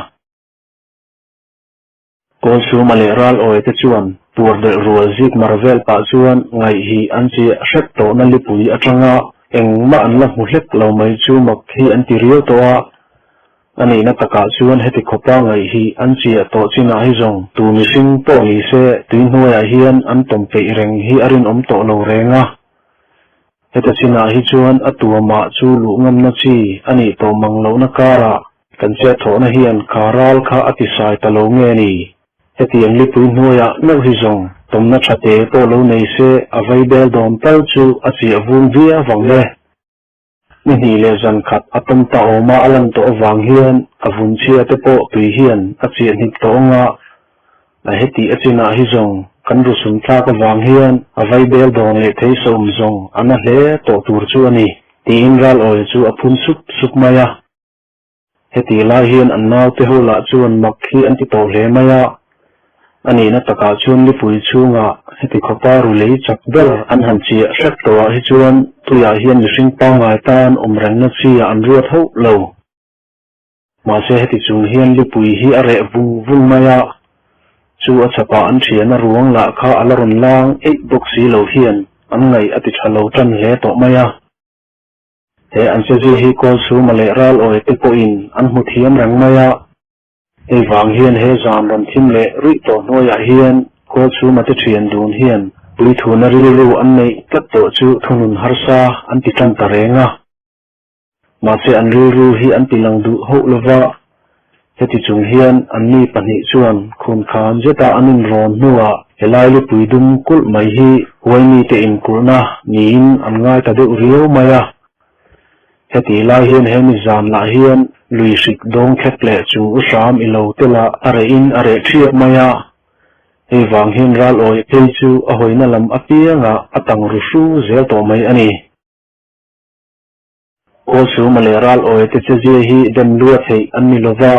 Kawlchhuma leh ral awi te chuan puar delh rual zik mar vel pah chuan ngaih hi an chiah hrep tawhna lipui atanga engmah an la hmu hlek lo mai chu mak hi an ti riau tawh a. A nihna takah chuan heti khawpa ngaih hi an chiah tawh chinah hi zawng tu mihring pawh ni se tui hnuaiah hian an tawm peih reng hi a rinawm tawh lo reng a. Heta chinah hi chuan a tuamah chu luh ngamna chi a nih tawh mang lohna karah Kan chet thawhna hian kha ral kha a tisai ta lo nge ni? Hetiang lipui hnuaiah meuh hi zawng tawmna tha te pawh lo nei se a vei bel dawn tal chu a chiah vung viau vang le. Ni hnih leh zan khat a tawm ta awma a lan tawh avang hian a vun chhia te pawh tui hian a chiah hnip tawh ang a, a heti a chinah hi zawng kan rusum tlak avang hian a vei bel dawn leh thei sawm zawng a na hle tawh tur chu a ni, tiin ral awi chu a phun sup sup mai a. Heti lai hian an naute ho lah chuan mak hi an ti tawh hle mai a, a nihna takah chuan lipui chhungah heti khawpa ru lei chak ber an han chiah hrep tawhah hi chuan tuiah hian mihring pangngai tan awm rengna chi ah an ruat hauh lo. Mahse heti chung hian lipui hi a reh vung vung mai a, chu a chhapah an thiana ruang lah kha a la rawn lang eih bawk si lo hian an ngaih a ti tha lo tan hle tawh mai a. He an chezia hi Kawlchhuma leh ral awi te pawhin an hmu thiam reng mai a. Hei vang hian he zan rawn thim leh ruih tawh hnuaiah hian Kawlchhuma te thian dun hian puithuna rilru an neih tlat tawh chu thunun harsa an ti tan ta reng a. Mahse an rilru hi an ti lang duh hauh lova, heti chung hian anni pahnih chuan khunkhan zeta an inrawn hnuah Helai lipui dum kulh mai hi huaimite inkulhna niin an ngai ta deuh riau mai a. Heti lai hian he mi zan lah hian lui hrik dawng thlek leh chung u hram i lo te lah a rehin a reh ṭhiap mai a. Hei vang hian ral awi phei chu a hawina lam apiangah a tang ru hru zel tawh mai a ni. Kawlchhuma leh ral awi te chezia hi dem lua theih an ni lova,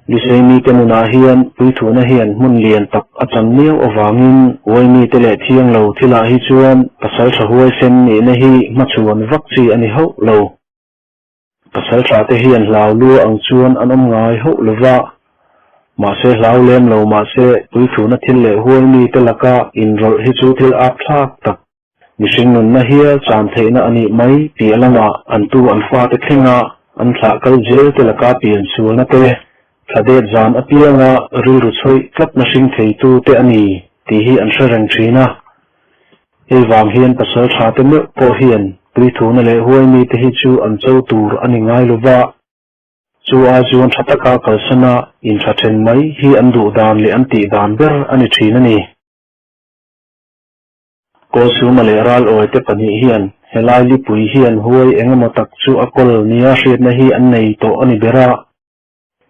Lusei mite nunah hian puithuna hian hmun lian tak a chan miau avangin uaimite leh thiang lo thilah hi chuan pasaltha huaisen nihna hi hmachhuan vak chi a ni hauh lo. Pasaltha te hian hlau lua ang chuan an awm ngai hauh lova, mahse hlau lem lo mahse puithuna thil leh huaimite laka inrawlh hi chu thil ap thlak tak Mihring nunna hial chan theihna a nih mai piah lamah an tu an fate thlenga an thlah kal zel te laka pian sualna te, thla det zan apianga rilru chhawih tlatna hring theitu te a ni tih hi an hre reng thin a. Hei vang hian pasal tha te meuh pawh hian puithuna leh huaimi te hi chu an cho tur a ni ngai lova. Chu ai chuan tha taka kalsana intha then mai hi an duh dan leh an tih dan ber a ni thin a ni. Kawlchhuma leh Ralawi te pahnih hian helai lipui hian huai engemaw tak chu a kawl nia hriatna hi an nei tawh a ni ber a.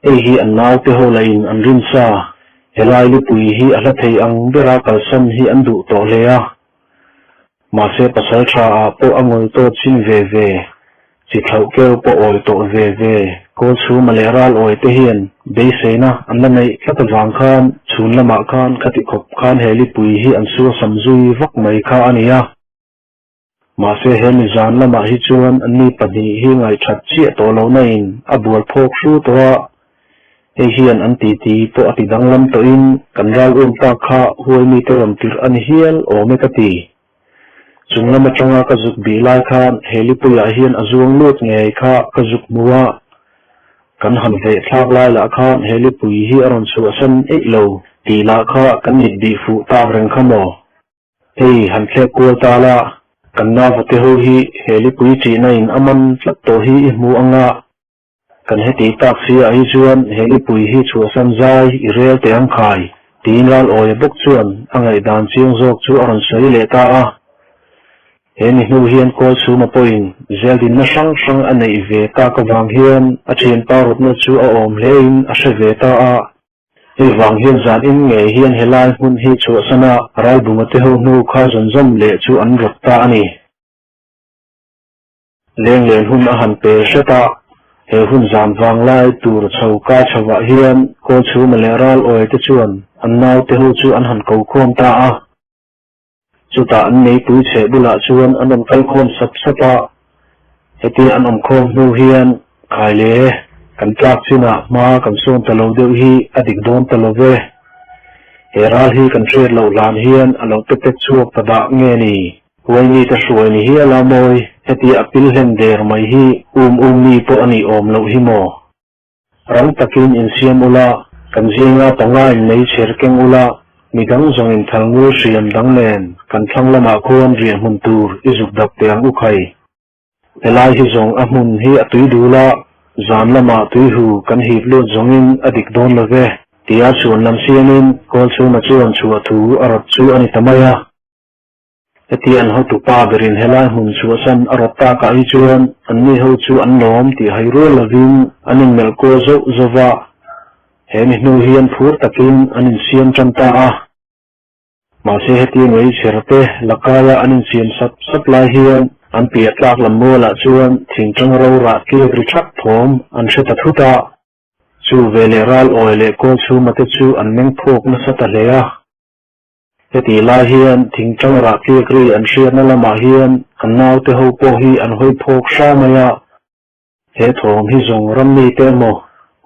Hei hi an naute ho lahin an rin sa, helai lipui hi a hla thei ang bera kalsan hi an duh tawh hle a. Mahse pasal tha ah pawh a ngawi tawt chin ve ve, chi thlauh keu pawh awi tawh ve ve, Kawlchhuma leh Ralawi te hian beiseina an la neih tlat avang khan chhun lamah khan khati khawp khan he lipui hi an suasam zui vak mai kha a ni a. Mahse he mi zan lamah hi chuan anni pahnih hi ngaihthat chiah tawh loh na in a bual phawk hru tawh a, hei hian an titi pawh a ti danglam tawhin kan ral um tak kha huai mite rawn tirh a ni hial awm e ka ti. Chung lam atanga ka zuk bih lai khan he lipuiah hian a zuang lut ngei kha ka zuk hmu a, kan han veh thlak lai lah khan he lipui hi a rawn chhuahsan eih lo tih lah kha kan mit bih fuh tak reng kha maw? Hei han thlek kual ta la, kan nauvate ho hi he lipui ṭihna in a man tlat tawh hi i hmu ang a, kan heti tak si ah hi chuan he lipui hi chhuahsan zai i rel teh ang khai, tiin Lalawia bawk chuan a ngaihdan chiang zawk chu a rawn sawi leh ta a. He ni hnu hian Kawlchhuma pawhin zeldinna hrang hrang a neih ve tak avang hian a ṭhianpa rawtna chu a awm hlein a hre ve ta a. Hei vang hian zan in ngei hian helai hmun hi chhuahsana ralbunga te ho hnu kha zawn zawm leh chu an rawt ta a ni. Lenglen hun a han pe hret a, he hun zan vang lai tur chho kai chhovah hian Kawlchhuma leh Ralawi te chuan an naute ho chu an han ko khawm ta a. Chutah an meipui chheh bulah chuan an rawn kal khawm sap sap a, hetia an awm khawm hnu hian khai le, kan tlak chinah hma kan sawn ta lo deuh hi a dik dawn ta lo ve. He ral hi kan hriat loh hlan hian a lo pe pek chhuak ta dah nge ni? Huaini te hruai ni hial a mawi, hetia a pil hlen der mai hi um um mi pawh a nih awm loh hi maw? Rang takin insiam ula, kan zinga panga in mei chher keng ula, midang zawng in thal ngul hriam dang nen kan thlang lamah khuan riah hmun tur i zuk dap teh ang u khai. Helai hi zawng a hmun hi a tui dul a, zan lamah tui hu kan hip lut zawngin a dik dawn lo ve, tia chhuan lam siamin Kawlchhuma chuan chhuah thu a rawt chu a ni ta mai a. Heti an hotupa berin helai hmun chhuahsan a rawt takah hi chuan anni ho chu an lawm tih hai rual lovin an inmelh kual zauh zauh va, he mi hnu hian phur takin an insiam tan ta a. Mahse heti ngei chherte lakaia an insiam sap sap lai hian an piah tlak lam mualah chuan thingtang rora tliak ri thak thawm an hre ta thut a. Chu veleh ral awi leh kawl chhuma te chu an meng phawk nasa ta hle a. Hetih lai hian thingtang rah tliak ri an hriatna lamah hian an naute ho pawh hi an hawi phawk hra mai a. He thawm hi zawng rammi te emaw,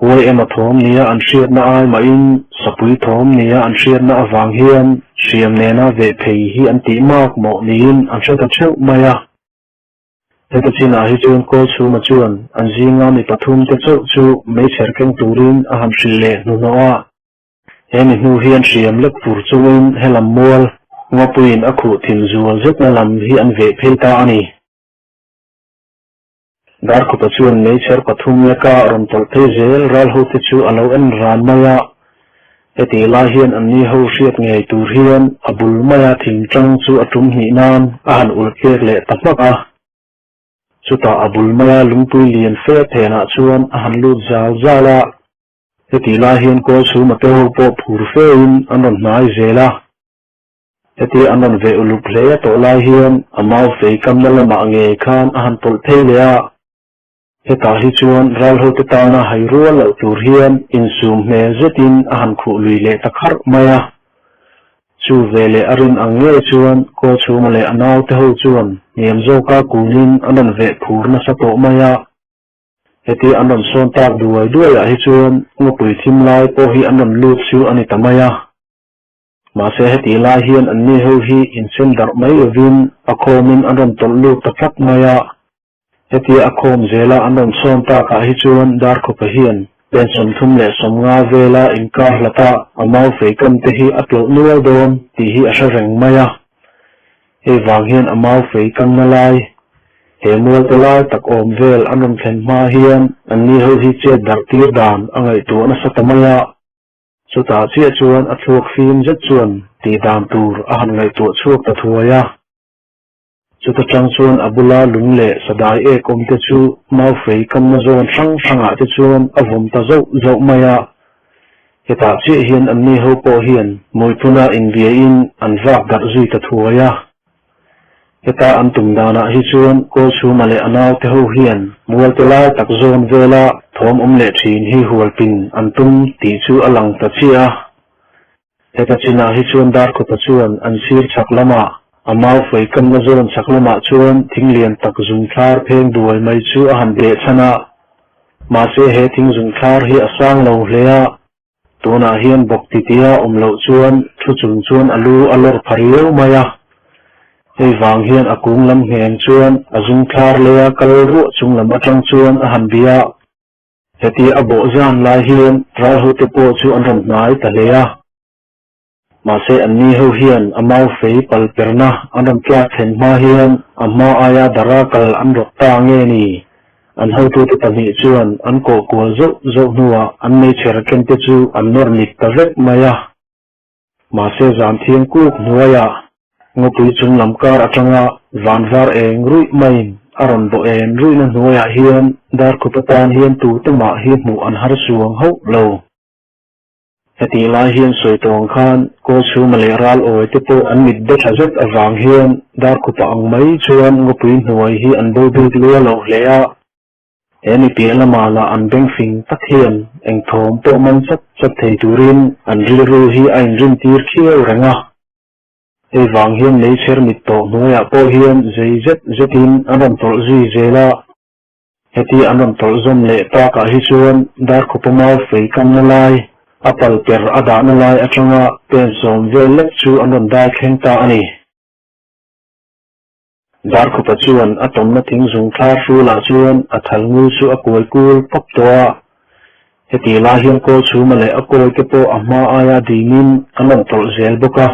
huai emaw thawm nia an hriatna ai mahin sapui thawm nia an hriatna avang hian hriam nena veh phei hi an tih mak mawh niin an hre ta theuh mai a. Heta chinah hi chuan Kawlchhuma chuan an zinga mi pathum te chauh chu meichher keng turin a han hrilh leh hnuhnawh a. He mi hnu hian hriam lek fur chungin helam mual Ngawpuiin a khuh thim zual zetna lam hi an veh phei ta a ni. Darkhupa chuan meichher pathum leka rawn tawlh phei zel ral hote chu a lo en ran mai a. Hetih lai hian anni ho hriat ngei tur hian a bul maia thing tang chu a tum hnih nan a han ulh tlek leh ta hmak a. Chutah a bul maia lungpui lian fe phenah chuan a han lut zal zal a. Hetih lai hian Kawlchhuma te ho pawh phur fein an rawn hnai zel a. Hetia an rawn veh uluk hle a tawh lai hian a mau fei kamna lamah ngei khan a han tawlh phei leh a. Hetah hi chuan ralhote tana hai rual loh tur hian insum hmel zetin a han khuh lui leh ta kharh mai a. Chu ve leh a rin ang ngei chuan Kawlchhuma leh a naute ho chuan hniam zawka kunin an rawn veh phur nasa tawh mai a. Heti an rawn sawn tak duai duaiah hi chuan ngawpui thim lai pawh hi an rawn lut chu a ni ta mai a. Mahse heti lai hian anni ho hi insen darh mai lovin a khawmin an rawn tawlh lut ta tlat mai a. Hetia a khawm zela an rawn sawn takah hi chuan Darkhawpa hian pen 35 vela inkar hlata a mau fei kam te hi a tlawlh nual dawn tih hi a hre reng mai a. Hei vang hian a mau fei kamna lai. He mualte lai tak awm vel an rawn thlen hma hian anni ho hi chet darh tir dan a ngaihtuah nasa ta mai a. Chutah chiah chuan a thluak fim zet chuan tih dan tur a han ngaihtuah chhuak ta thuai a. Chuta tang chuan a bula lung leh sadai ek awm te chu maufei kamna zawn hrang hrangah te chuan a vawm ta zauh zauh mai a. Hetah chiah hian anni ho pawh hian muiphuna inbiain an vak darh zui ta thuai a. Heta an tum danah hi chuan Kawlchhuma leh a naute ho hian mualte lai tak zawn vela thawm awm leh thin hi hualpin an tum tih chu a lang ta chiah a. Heta chinah hi chuan Darkhupa chuan an sir chhak lamah, a mau fei kamna zawn chhak lamah chuan thing lian tak zung thlar pheng duai mai chu a han beh chhan a. Mahse he thing zung thlar hi a sang lo hle a, tunah hian bawk titia awm loh chuan thu chung chuan a lu a lawr pha riau mai a. Hei vang hian a kung lam ngheng chuan a zung thlar leia kal ruah chung lam atang chuan a han bia a. Heti a bawh zan lai hian ralhote pawh chu an rawn hnai ta hle a. Mahse anni ho hian a mau fei pal perna an rawn tlak thlen hma hian a hma aia dara kal an rawk ta nge ni? An hotute pahnih chuan an kawh kual zauh zauh hnuah an meichher kente chu an nawr mit ta vek mai a. Mahse zan thiang kuk hnuaiah ngawpui chung lam kar atanga van var eng ruih maiin a rawn bawh en ruihna hnuaiah hian Darkhup atan hian tute mah hi hmuh an har chuang hauh lo. Hetih lai hian sawi tawng khan Kawlchhuma leh Ral awi te pawh an mit be tha zet avang hian Darkhupa ang mai chuan ngawpui hnuai hi an bo bik lua lo hle a. He mi piah lamah lah an beng fing tak hian eng thawm pawh man chat chat thei turin an rilru hi a inrin tir khiau reng a. Hei vang hian meichher mit tawh hnuaiah pawh hian zei zet zetin an rawn tawlh zui zel a. Heti an rawn tawlh zawm leh takah hi chuan Darkhupa mau fei kamna lai, a pal per a dahna lai atanga pen sawm vel lek chu an rawn dai thleng ta a ni. Darkhupa chuan a tawmna thing zung thlar hrulah chuan a thal ngul chu a kuai kul pawp tawh a. Heti lai hian kawl chhuma leh a kawi te pawh a hma aia dimin an rawn tawlh zel bawk a.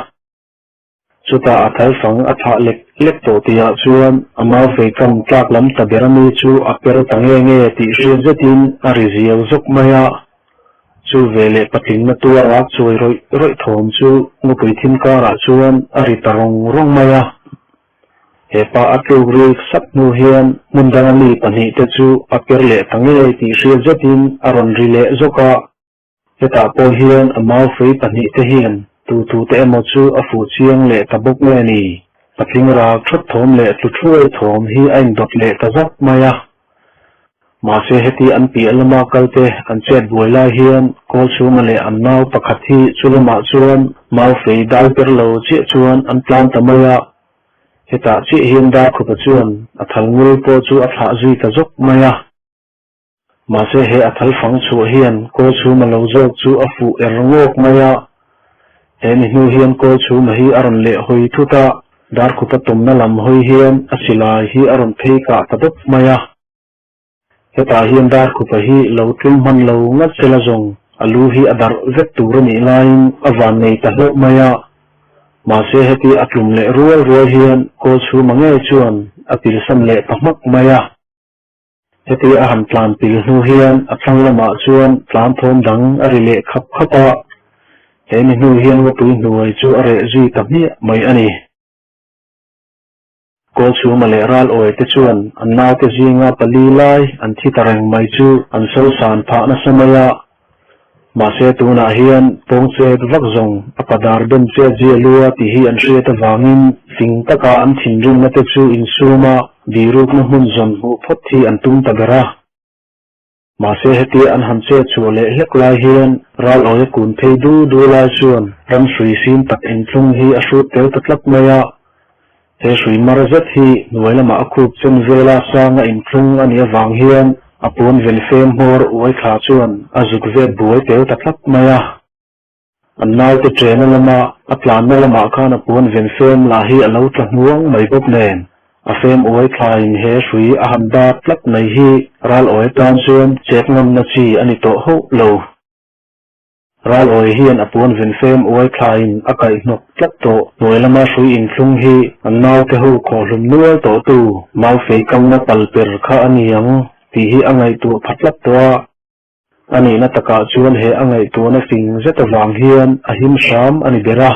Chutah a thal fang a thlah lek lek tawh tihah chuan a mau fei kam tlak lam ta ber ami chu a per ta nge nge tih hriat zetin a ri ziau zawk mai a. Chu veleh patlingna tuar a chuai rawih rawih thawm chu ngawpui thim karah chuan a ri ta rawng rawng mai a. He pa a tluk rik sap hnu hian hmun danga mi pahnih te chu a per leh ta ngei tih hriat zetin a rawn ri leh zawk a. Hetah pawh hian a mau fei pahnih te hian tu tu te emaw chu a fuh chiang leh ta bawk nge ni? Patling rak thawt thawm leh tlu thuai thawm hi a indawt leh ta zak mai a. Mahse heti an piah lama kalte an chet buai lai hian Kawlchhunga leh an nau pakhat hi chu lamah chuan mau fei dai ber lo chiah chuan an tlan ta mai a. Hetah chiah hian Darkhupa chuan a thal ngul pawh chu a thlah zui ta zawk mai a. Mahse he a thal fang chhuah hian Kawlchhuma lo zawk chu a fuh er ngawk mai a. He ni hnu hian Kawlchhuma hi a rawn leh hawi thut a, Darkhupa tumna lam hawi hian a silai hi a rawn phei kah ta dawp mai a. Hetah hian Darkhupa hi lo tlum hman lo ngat sela zawng a lu hi a darh vek tur a nih laiin a van nei ta hlauh mai a. Mahse heti a tlum leh rual rual hian Kawlchhuma ngei chuan a pilsan leh ta hmak mai a. Heti a han tlan pil hnu hian a thlang lamah chuan tlan thawm dang a ri leh khap khap a, he ni hnu hian ngawpui hnuai chu a reh zui ta hmiah mai a ni. Kawlchhuma leh Ralawi te chuan an naute zinga pali lai an thi ta reng mai chu an sosan phah nasa mai a, mahse tunah hian pawng chet vak zawng a padar ben chet zia lua tih hi an hriat avangin fing taka an thinrimna te chu insum a, birukna hmun zawn hmuh phawt hi an tum ta ber a. Mahse hetia an han chet chhuah leh hlek lai hian ral awia kun phei du du lai chuan ram hrui fim tak intlung hi a hrut tel ta tlat mai a. He hrui mar zet hi hnuai lamah a khup chen vela sanga intlung a nih avang hian a pawn ven fem hmawr uai thla chuan a zuk vet buai tel ta tlat mai a. An naute chena lama a tlanna lamah khan a puan ven fem lah hi a lo tla hnuang mai bawk nen, a fem uai thlaiin he hrui a han dar tlat mai hi ral awi atan chuan chet ngamna chi a ni tawh hauh lo. Ralawi hian a puan ven fem uai thlaiin a kaih hnawk tlat tawh. Hnuai lama hrui inthlung hi an naute ho khawhhlum nual tawhtu Maufei kamna pal per kha a ni ang tih hi a ngaihtuah pha tlat tawh a. A nihna takah chuan he a ngaihtuahna fing zet avang hian a him hram a ni ber a.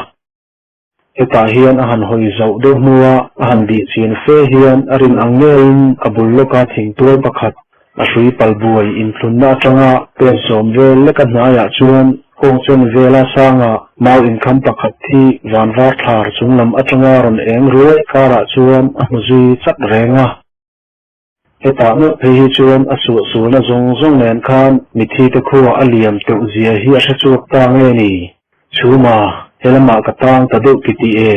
Hetah hian a han hawi zauh deuh hnua a han bih chian fe hian a rin ang ngeiin a bul lawka thingtual pakhat a hrui pal buai inthlunna atanga pen sawm vel leka hnaiah chuan kawngchen vela sanga mau inkham pakhat hi vanvar thlar chung lam atanga rawn eng ruai karah chuan a hmu zui chak reng a. Hetah meuh phei hi chuan a suahsualna zawng zawng nen khan mithi te khua a liam teuh zia hi a hre chhuak ta nge ni? Chhuma, he lamah ka tang ta deuh ti tih e.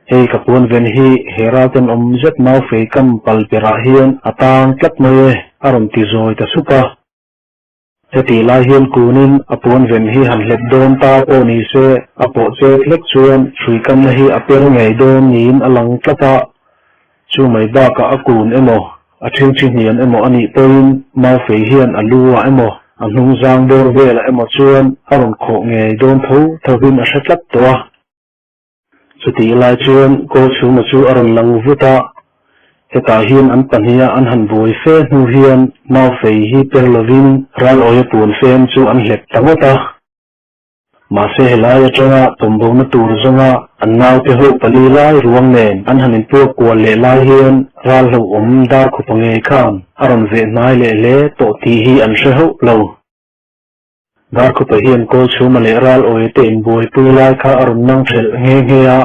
Hei ka puan ven hi he ral tenawm zet mau fei kam pal berah hian a tang tlat mai e, a rawn ti zawi ta sup a. Hetih lai hian kunin a puan ven hi han hlep dawn ta pawh ni se, a pawh chet hlek chuan hrui kamna hi a per ngei dawn niin a lang tlat a. Chu mai bakah a kun emaw, a ṭhingṭhi hniam emaw a nih pawhin Maufei hian a lu ah emaw, a hnung zang bawr velah emaw chuan a rawn khawh ngei dawn tho thovin a hre tlat tawh a. Chutih lai chuan Kawlchhuma chu a rawn lang vut a, hetah hian an pahniha an han buai fe hnu hian Maufei hi per lovin Ralawia pun fem chu an hlep ta ngawt a. Mahse helai atanga tawmbona tur zawnga an naute ho pali lai ruang nen an han inpuak kual leh lai hian ral hlauhawm dar khupa ngei khan a rawn veh hnai leh hle tawh tih hi an hre hauh lo. Darkhupa hian Kawlchhuma leh Ralawi te inbuaipui lai kha a rawn nang ṭhelh nghe nghe a.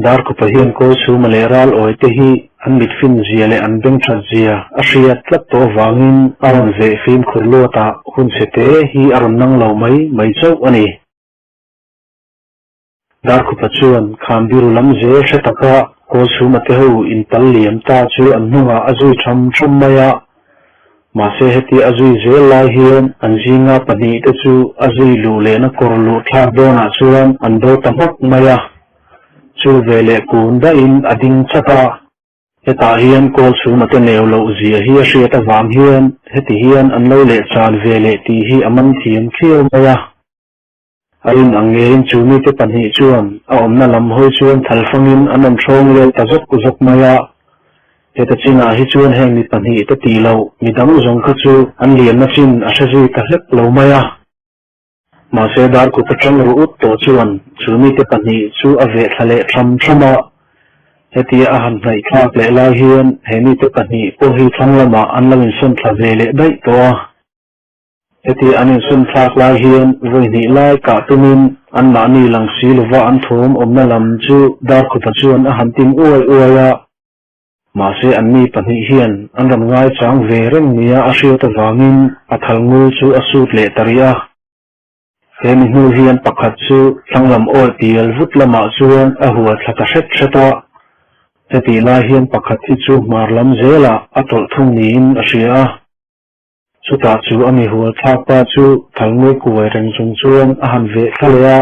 Darkhupa hian Kawlchhuma leh Ralawi te hi an mit fin zia leh an beng ṭhat zia a hriat tlat tawh avangin a rawn veh fimkhur luatah hun chhe te hi a rawn nang lo mai mai chauh a ni. Darkhupa chuan Khambiru lam zel hre taka Kawlchhuma te ho inpal liam ta chu an hnungah a zui tham tham mai a. Mahse heti a zui zel lai hian an zinga pahnih te chu a zui luh lehna kawr luh thlak dawnah chuan an bo ta hmak mai a. Chu veleh kun daihin a ding chat a. Hetah hian Kawlchhuma te neu loh zia hi a hriat avang hian heti hian an lo lehchal veleh tih hi a man thiam khiau mai a. A rin ang ngeiin chu mite pahnih chuan a awmna lam hawi chuan thalfangin an rawn hrawng let ta zawk zawk mai a. Heta chinah hi chuan heng mi pahnih te tih loh mi dang zawng kha chu an lianna chin a hre zui ta hlek lo mai a. Mahse Darkut atang ruh ut tawh chuan chu mite pahnih chu a veh thla leh tham tham a. Hetia a han hnaih thlak leh lai hian he mite pahnih pawh hi thlang lamah an lo insawn thla ve leh daih tawh a. Heti an insawn thlak lai hian vawi hnih lai kah tumin anmahni lang si lova an thawm awmna lam chu Darkhupa chuan a han tin uai uai a. Mahse anni pahnih hian an rawn ngaichang ve reng nia a hriat avangin a thal ngul chu a sut leh ta rih a. He mi hnu hian pakhat chu thlanglam awi pial vut lamah chuan a hua thla ta hret hret a. Hetih lai hian pakhat hi chu hmar lam zelah a tawlh thung niin a hria a. Chutah chu a mi hual thlak pa chu thalngui kuai reng chung chuan a han veh thla leh a.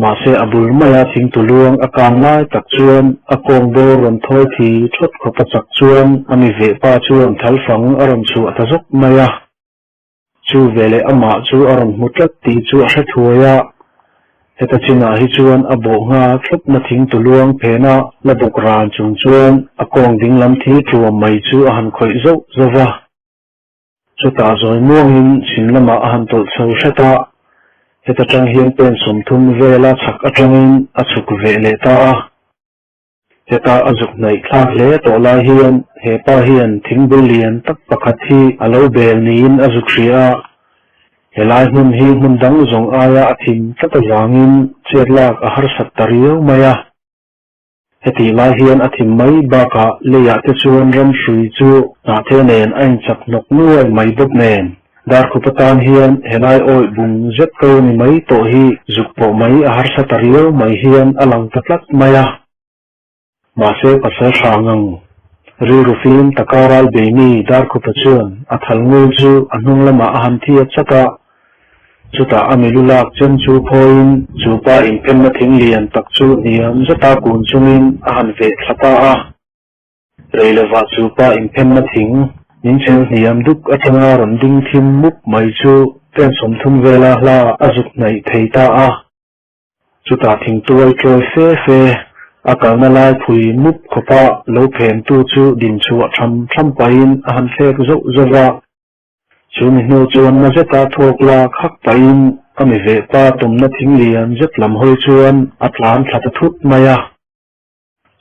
Mahse a bul maia thingtu luang a kang lai tak chuan a kawng bawr rawn thawi thi thawt khawp a chak chuan a mi veh pa chuan thalfang a rawn chhuah ta zawk mai a. Chu veleh amah chu a rawn hmu tlat tih chu a hre thuai a. Heta chinah hi chuan a bawh ngha thlawpna thingtu luang phena la bawk ran chung chuan a kawng dinglam thi tuam mai chu a han khawih zauh zauh va. Chutah zawi muangin chhim lamah a han tawlh chho hret a, heta tang hian pen 30 vela chhak atangin a chhuk veh leh ta a. Heta a zuk hnaih thlak hle tawh lai hian he pa hian thingbul lian tak pakhat hi a lo bel niin a zuk hria a. Helai hmun hi hmun dang zawng aia a thim tlat avangin chet lak a harsat ta riau mai a. Hetih lai hian a thim mai bakah leiah te chuan ram hrui chu hnahthel nen a inchak hnawk nuai mai bawk nen. Darkhup atan hian helai awih bung zet ko ni mai tawh hi zuk pawh mai a harsa ta riau mai hian a lang ta tlat mai a. Mahse pasal hra ngang rilru fim taka ral beimi Darkhupa chuan a thal ngul chu a hnung lamah a han thi a chak a, chutah a milu lak chen chu phawiin chu pa inphenna thing lian tak chu hniam zeta kun chungin a han veh thla ta a. Rei lovah chu pa inphenna thing min chhel hniam duk atanga rawn ding thim mup mai chu Pen 30 vela hla a zuk hnaih thei ta a. Chutah thingtuai tlawi fe fe a kalna lai phui mup khawpa lo phentu chu din chhuah tham tham pahin a han thlek zauh zauh a. Chu mi hnu chuan na zeta thawk lak hak pahin a mi veh pa tumna thing lian zet lam hawi chuan a tlan thla ta thut mai a.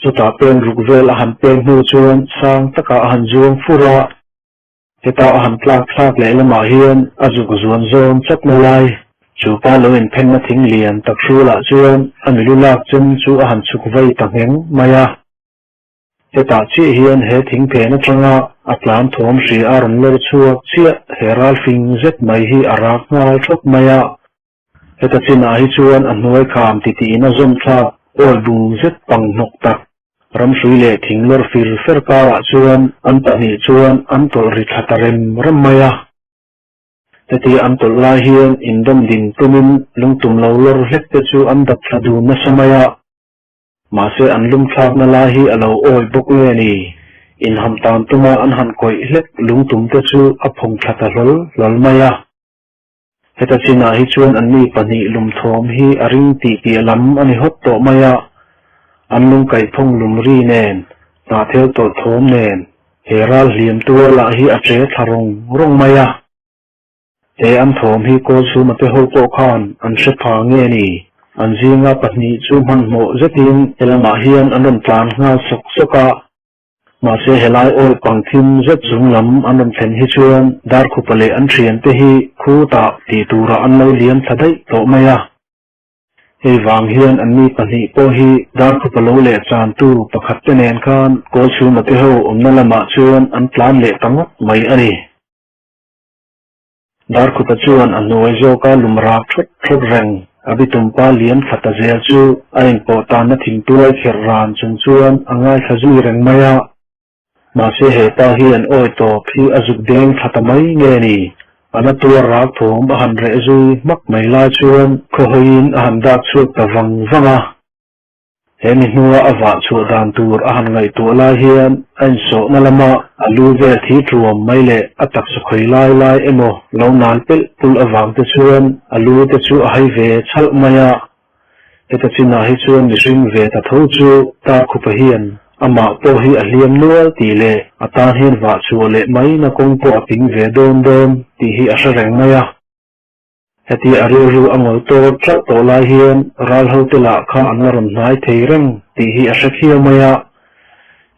Chutah pen ruk vel a han peng hnu chuan sang takah a han zuang fur a. Heta a han tlak thlak leh lamah hian a zuk zuan zawn chatna lai, chu pa lo inphenna thing lian tak hrulah chuan a milu lak chem chu a han chhuk vei ta ngheng mai a. Hetah chiah hian he thing phen atanga a tlan thawm hria a rawn lawr chhuak chiah he ral fing zet mai hi a rak nghal thawt mai a. Heta chinah hi chuan a hnuai kham titihin a zawm thlak awi bung zet pang hnawk tak. Ramhrui leh thing lawr fir fer karah chuan an pahnih chuan an tawlh ri thla ta rem rem mai a. Heti an tawlh lai hian indawm din tumin lungtum lo lawr hlek te chu an dap thla dun nasa mai a. Mahse an lum thlakna lai hi a lo awi bawk nge ni? Inham tan tuma an han kawih hlek lungtum te chu a phawng thla ta hlawl hlawl mai a. Heta chinah hi chuan anni pahnih lumthawm hi a ring tih piah lam a ni hawt tawh mai a, an lungkaihphawng lum ri nen, hnahthel tawlh thawm nen, he ral hliam tuar lah hi a che thla rawng rawng mai a. He an thawm hi Kawlchhuma te ho pawh khan an hre pha nge ni? An zinga pahnih chu hmanhmawh zetin he lamah hian an rawn tlan nghal sawk sawk a. Mahse helai awi pang thim zet zung lam an rawn thlen hi chuan Darkhupa leh an thiante hi khutah tih turah an lo liam thla daih tawh mai a. Hei vang hian anni pahnih pawh hi Darkhupa lo leh chantu pakhat te nen khan Kawlchhuma te ho awmna lamah chuan an tlan leh ta ngawt mai a ni. Darkhupa chuan a hnuai zawka lum rak thawt thawt reng a bitumpa liam thla ta zel chu a inpawh tanna thingtuai kherh ran chung chuan a ngaithla zui reng mai a. Mahse he pa hian awi tawp hi a zuk deng thla ta mai nge ni? A na tuar rak thawm a han reh zui hmak mai lai chuan khawhawiin a han dak chhuak ta vang vang a. He mi hnua a vah chhuah dan tur a han ngaihtuah lai hian a insawhna lama a lu vel thi tuam mai leh a taksa khawi lai lai emaw lo nal pelh pulh avang te chuan a lu te chu a hai ve chhalh mai a. Heta chinah hi chuan mihring ve ta tho chu Tarkhupa hian amah pawh hi a hliam nual tih leh a tan hian vah chhuah leh maina kawng pawh a ping ve dawn dawn tih hi a hre reng mai a. Heti a rilru a ngawl tawr tlat tawh lai hian ral hote lah kha an la rawn hnai thei reng tih hi a hre khiau mai a.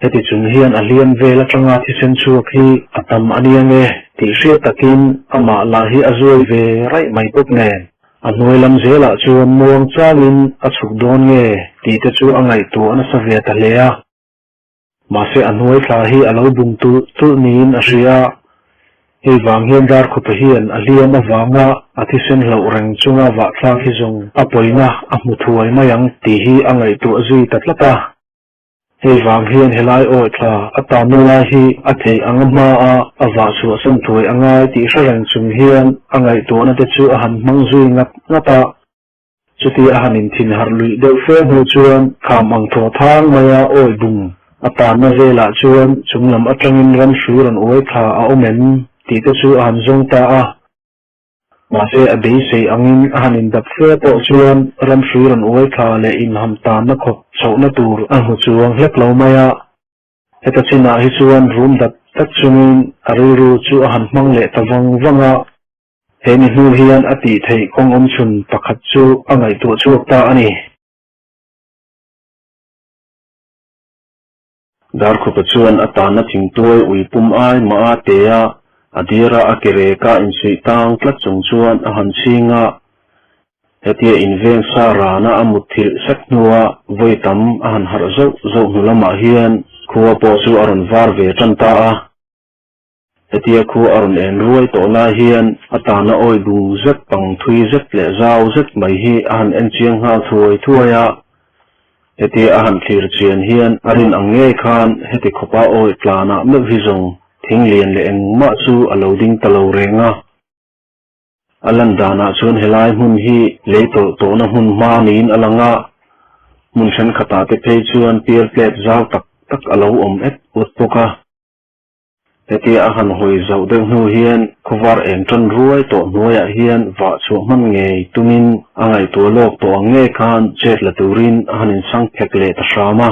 Heti chung hian a hliam vel atanga thisen chhuak hi a tam a nia nge tih hriat takin amah lah hi a zuai ve raih mai bawk nen. A hnuai lam zelah chuan muang changin a chhuk dawn nge tih te chu a ngaihtuah nasa ve ta hle a. Mahse a hnuai thla hi a lo bung tulh tulh niin a hria a, hei vang hian Darkhupa hian a hliam avanga a thisen hlauh reng chunga vahthlak hi zawng a pawina a hmu thuai mai ang tih hi a ngaihtuah zui ta tlat a. Hei vang hian helai awi thla a tanna lai hi a theih ang a hmaa a vah chhuahsan thuai a ngai tih hre reng chung hian a ngaihtuahna te chu a han hmang zui ngat ngat a. Chuti a han inthin harh luih deuh fe hnu chuan kham ang thaw thang maia awi bung a tanna velah chuan chung lam atangin ram hrui rawn uai thla a awm em tih te chu a han zawng ta a. Mahse a beisei angin a han indap fe pawh chuan ram hrui rawn uai thla leh inham tanna khawp chhohna tur a hmu chuang hlek lo mai a. Heta chinah hi chuan rum dat dat chungin a rilru chu a han hmang leh ta vang vang a. He mi hnu hian a tih theih kawng awm chhun pakhat chu a ngaihtuah chhuak ta a ni. Darkhupa chuan a tanna thingtuai ui pum ai mah a te a, a dira a ke reka insuih tang tlat chung chuan a han chhing a. Hetia inveng sa rana a mutthilh sek hnua vawi tam a han harh zauh zauh hnu lamah hian khua pawh chu a rawn var ve tan ta a. Hetia khu a rawn en ruai tawh lai hian a tana awi bung zet pang thui zet leh zau zet mai hi a han en chiang nghal thuai thuai a. Hetia a han thlir chian hian a rin ang ngei khan heti khawpa awi tlanah meuh hi zawng thing lian leh engmah chu a lo ding ta lo reng a. A lan danah chuan helai hmun hi lei tawlh tawhna hmun hma niin a lang a, hmun thenkhatah te phei chuan pial plate zau tak tak a lo awm et ut bawk a. Hetia a han hawi zauh deuh hnu hian khawvar eng tan ruai tawh hnuaiah hian vah chhuah hman ngei tumin a ngaihtuah lawk tawh ang nge khan chet la turin a han insang phek leh ta hram a.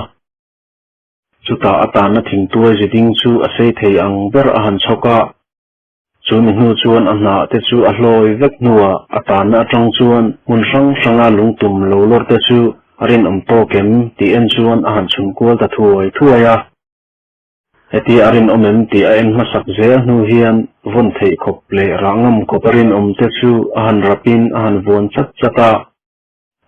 Chutah a tanna thingtuai ziding chu a sei thei ang ber a han chhawk a. Chu mi hnu chuan a hnah te chu a hlawi vek hnuah a tanna atang chuan hmun hrang hranga lungtum lo lawr te chu a rinawm tawk em tih en chuan a han chhun kual ta thuai thuai a. Hetia a rinawm em tih a en hmasak zel hnu hian vawn theih khawp leh rah ngam khawp a rinawm te chu a han rapin a han vuan chat chat a.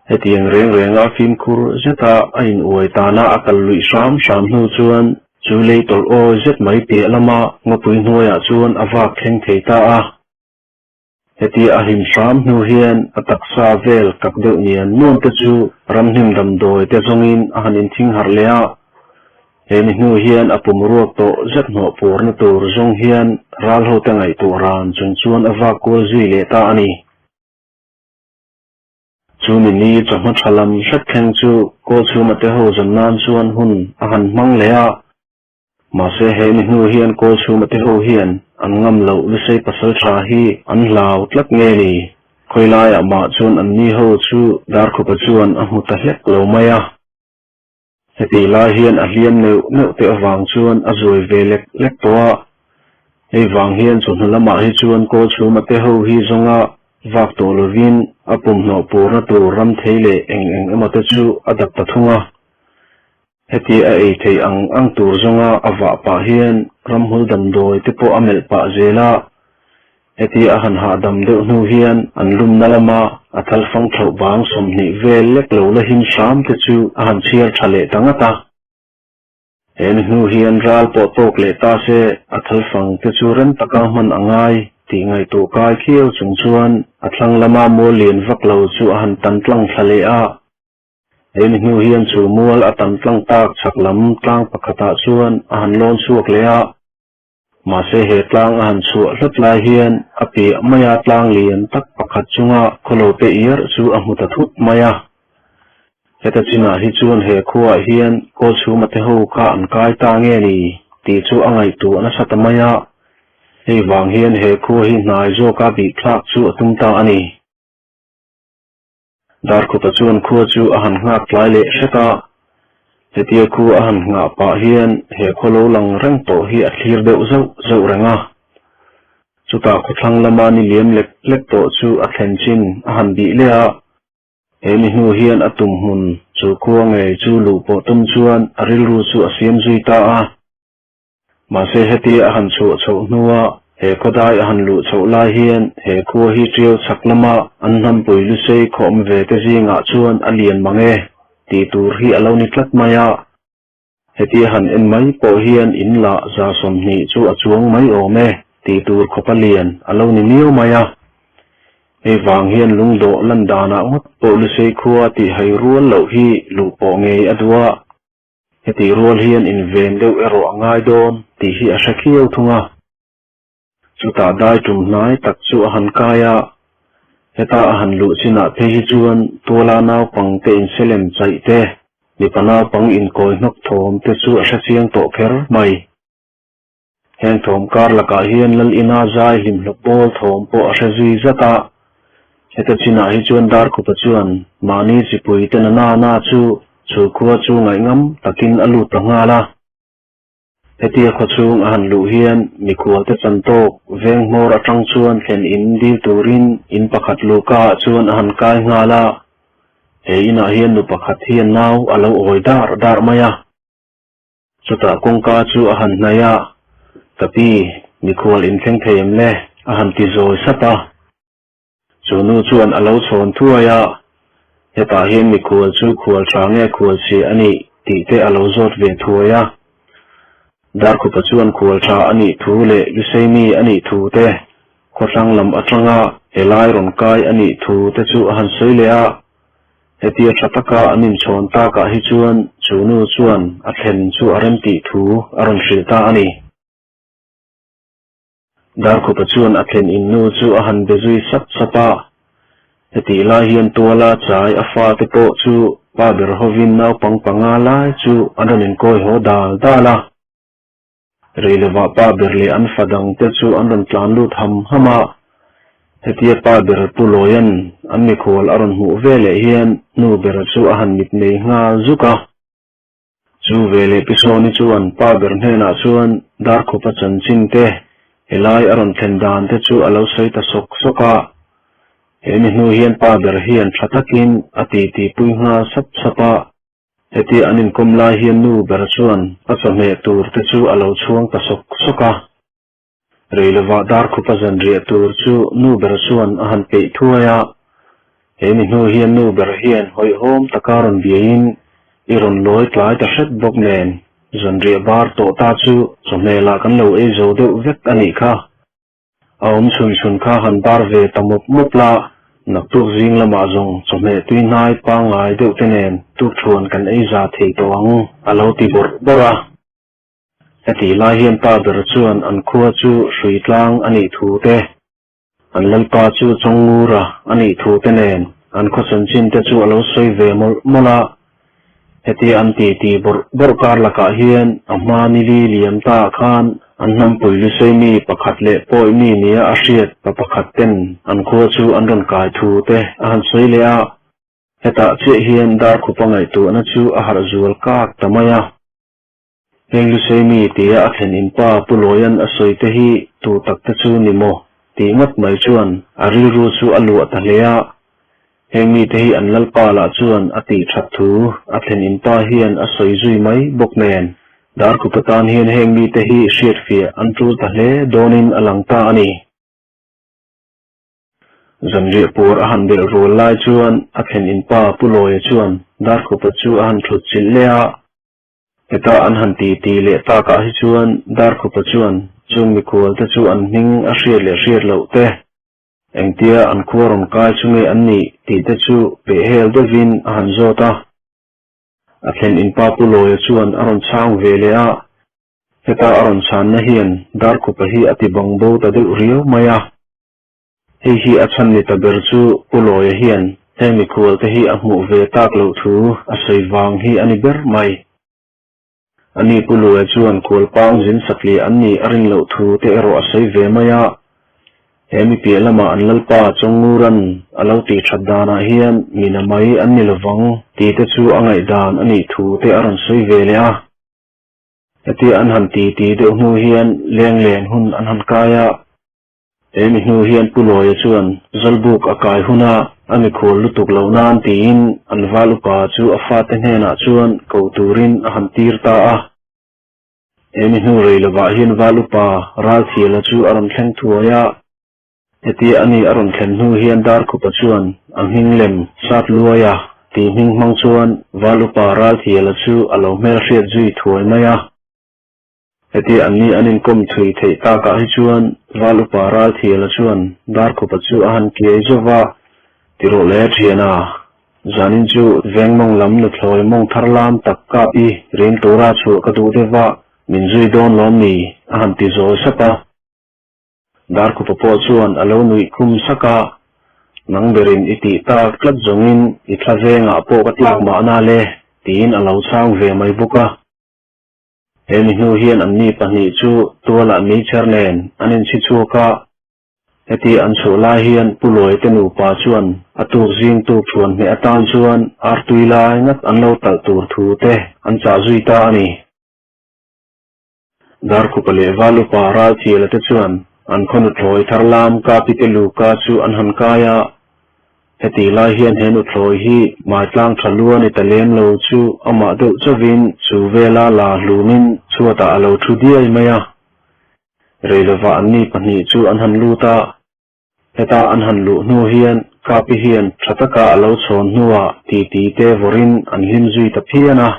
Hetiang reng renga fimkhur zeta a in uai tana a kal luih hram hram hnu chuan chu lei tawlh awi zet mai piah lama ngawpui hnuaiah chuan a vak thleng thei ta a. Hetia a hlim hram hnu hian a taksa vel kak deuh nian nuam te chu ramhnim damdawi te zawngin a han inthing harh leh a. He mi hnu hian a pum ruak tawh zet hnawh purna tur zawng hian ral hote ngaihtuah ran chung chuan a vak kual zui leh ta a ni. Chu mi ni chawhma tha lam hret thleng chu Kawlchhuma te ho zan nan chuan hun a han hmang leh a. Mahse he mi hnu hian Kawlchhuma te ho hian an ngam loh Lusei pasal tha hi an hlau tlat nge ni? Khawilaiah mah chuan an ni ho chu Darkhupa chuan a hmu ta hlek lo mai a. Hetih lai hian a hliam neuh neuh te avang chuan a zuai ve lek lek tawh a, hei vang hian chawhnu lamah hi chuan Kawlchhuma te ho hi zawnga vak tawh lovin a pumhnawh purna tur ram thei leh eng eng emaw te chu a dap ta thung a. Heti a ei theih ang ang tur zawnga a vah pah hian ramhmul damdawi te pawh a melh pah zel a, Heti a han hahdam deuh hnu hian an lumna lama a thalfang thlauh bang 20 vel lek lo la him hram te chu a han chhiar tha leh ta ngat a. He ni hnu hian ral pawh tawk leh ta se a thalfang te chu rem taka hman a ngai tih ngaihtuah kai khiau chung chuan a thlang lama mual lian vak lo chu a han tan tlang thla leh a. He ni hnu hian chu mual a tan tlang tak chhak lam tlang pakhatah chuan a han lawn chhuak leh a. Mahse he tlang a han chhuah hlat lai hian a piah maia tlang lian tak pakhat chunga khawlo te iar chu a hmu ta thut mai a. Heta chinah hi chuan he khuaah hian Kawlchhuma te ho kha an kai ta nge ni tih chu a ngaihtuah nasa ta mai a. Hei vang hian he khua hi hnai zawka bihthlak chu a tum ta a ni. Darkhupa chuan khua chu a han nghak tlai leh hret a, hetia khu a han nghah pah hian he khaw lo lang reng tawh hi a thlir deuh zauh zauh reng a. Chutah khawthlang lama ni liam lek lek tawh chu a thlen chin a han bih leh a, he mi hnu hian a tum hmun chu khua ngei chu luh pawh tum chuan a rilru chu a siam zui ta a. Mahse hetia a han chhuah chhoh hnua he khawdai a han luh chhoh lai hian he khua hi ṭiau chhak lama an hnampui lusei khawm ve te zingah chuan a lian mang e tih tur hi a lo ni tlat mai a. Hetia han en mai pawh hian in lah 120 chu a chuang mai awm e tih tur khawpa lian a lo ni miau mai a. Hei vang hian lungdawh lan danah ngawt pawh lusei khua tih hai rual loh hi luh pawh ngei a duh a. Hetih rual hian inven deuh erawh a ngai dawn tih hi a hre khiau thung a. Chutah dai tum hnai tak chu a han kai a, heta a han luh chinah phei hi chuan tuala naupang te inselem chaih te, mipa naupang inkawi hnawk thawm te chu a hre chiang tawh kher mai. Heng thawm kar lakah hian Lal Ina zai hlimhlawp bawl thawm pawh a hre zui zat a. Heta chinah hi chuan Darkhupa chuan mahni chipui te na na na chu chu khua chu ngaihngam takin a lut ta nghal a. Hetia khaw chhung a han luh hian mikhual te chan tawk veng hmawr atang chuan thlen in dil turin in pakhat luhka ah chuan a han kai nghal a. He inah hian nu pakhat hian nau a lo awi dar dar mai a. Chutah kawngka chu a han hnaih a, Ka pi, mikhual inthleng thei em le? a han ti zawi sap a. Chu nu chuan a lo chhawn thuai a, Hetah hian mikhual chu khual tha nge khual chhia a nih tih te a lo zawt ve thuai a. Darkhupa chuan khual tha a nih thu leh Luseimi a nih thu te, khawthlang lam atanga helai rawn kai a nih thu te chu a han sawi leh a. Hetia tha taka an inchhawn takah hi chuan chu nu chuan a thlen chu a rem tih thu a rawn hrilh ta a ni. Darkhupa chuan a thlen in nu chu a han be zui sap sap a. Hetih lai hian tuala chai a fate pawh chu pa ber hovin naupang panga lai chu an rawn inkawi haw dal dal a. Reilovah pa ber leh an fa dangte chu an rawn tlan lut ham ham a. Hetia pa ber Pu Lawia'n an mikhual a rawn hmuh ve leh hian nu ber chu a han mit nei nghal zuk a. Chu veleh Pi Sawni chuan pa ber hnenah chuan Darkhupa chanchin te, helai a rawn thlen dan te chu a lo sawi ta sawk sawk a. He mi hnu hian pa ber hian tha takin a titi pui nghal sap sap a. Hetia an inkawm lai hian nu ber chuan a chawhmeh tur te chu a lo chhuang ta sawk sawk a. Rei lovah Darkhupa zanriah tur chu nu ber chuan a han peih thuai a. He mi hnu hian nu ber hian hawihhawm taka rawn biaiin i rawn lawi tlai ta hret bawk nen zanriah bar tawh ta chu chawhmehlah kan lo ei zo deuh vek a nih kha. A awm chhun chhun kha han bar ve ta mawp mawp la, naktuk zing lamah zawng chawhmeh tui hnai pangngai deuh te nen tukthuan kan ei za thei tawh ang, a lo ti bawrh bawrh a. Hetih lai hian pa ber chuan an khua chu hrui tlang a nih thu te, an lalpa chu Chawngngura a nih thu te nen an khaw chanchin te chu a lo sawi ve mawlh mawlh a. Hetia an titi bawrh bawrh kar lakah hian a hma nili liam ta khan an hnampui lusei mi pakhat leh pawi mi nia a hriat pa pakhat ten an khua chu an rawn kai thu te a han sawi leh a. Hetah chiah hian Darkhupa ngaihtuahna chu a harh zual kak ta mai a. Heng lusei mi tia a thlen in pa Pu Lawian a sawi te hi tu tak te chu ni maw tih ngawt mai chuan a rilru chu a luah ta hle a. Heng mite hi an lalpa lah chuan a tih that thu a thlen in pa hian a sawi zui mai bawk nen Darkhupa tan hian heng mite hi hriatfiah an tul ta hle dawnin a lang ta a ni. Zanriah puar a han belh rual lai chuan a thlen in pa Pu Lawia chuan Darkhupa chu a han thut chilh leh a. Heta an han ti ti leh takah hi chuan Darkhupa chuan chung mikhual te chu an hming a hriat leh hriat loh te, engtia an khua rawn kai chu nge an nih tih te chu peh hel deuhin a han zawt a. A thlen in pa Pu Lawia chuan a rawn chhang ve leh a, heta a rawn chhanna hian Darkhupa hi a ti bang bo ta deuh riau mai a. Hei hi a chhan ni ta ber chu Pu Lawia hian he mikhual te hi a hmuh ve tak loh thu a sawi vang hi a ni ber mai. Ani Pu Lawia chuan khualpang zin satliah an nih a rin loh thu te erawh a sawi ve mai a. He mi piah lama an lalpa Chawngngura'n a lo tih that danah hian mina mai an ni lovang tih te chu a ngaihdan a nih thu te a rawn sawi ve leh a. Hetia an han ti ti deuh hnu hian leng len hun an han kai a. He mi hnu hian Pu Lawia chuan Zawlbuk a kai huna a mikhual lutuk loh nan tiin an val upa chu a fate hnenah chuan ko turin a han tir ta a. He mi hnu rei lovah hian val upa Ralthiala chu a rawn thleng thuai a. Hetia ani a rawn thlen hnu hian Darkhupa chuan a hming lem Sat Luaia tih hming hmang chuan val upa Ralthiala chu a lo hmelhriat zui thuai mai a. Heti anni an inkawm thui theih takah hi chuan Val Upa Ralthiala chuan Darkhupa chu a han kiai zauh va, Ti rawh le thiana, zanin chu veng mawng lam nuthlawi mawng thar lam tak kap i rim tura chhuah ka duh deuh va, min zui dawn lawm ni? a han ti zawi sap a. Darkhupa pawh chuan a lo nuih khum sak a, Nang berin i tih tak tlat zawngin i thla vengah pawh ka tlak mahna le, tiin a lo chhang ve mai bawk a. He mi hnu hian anni pahnih chu tualah meichher nen an inchhi chhuak a, heti an chhuah lai hian Pu Luai te nupa chuan a tuk zing tuk thuan hmeh atan chuan artui lai ngat an lo talh tur thu te an chah zui ta a ni. Darkhupa leh Valupa Ralthiala te chuan an khaw nuthlawi thar lam Kapite Luka chu an han kai a, Heti lai hian he nuthlawi hi hmaitlang tha lua ni ta lem lo chu amah deuh chauhin chu vela la hlumin chhuatah a lo thu diai mai a. Reilova anni pahnih chu an han lut a, heta an han luh hnu hian Kapi hian tha taka a lo chhawn hnuah titi te vawrin an hlim zui ta phian a.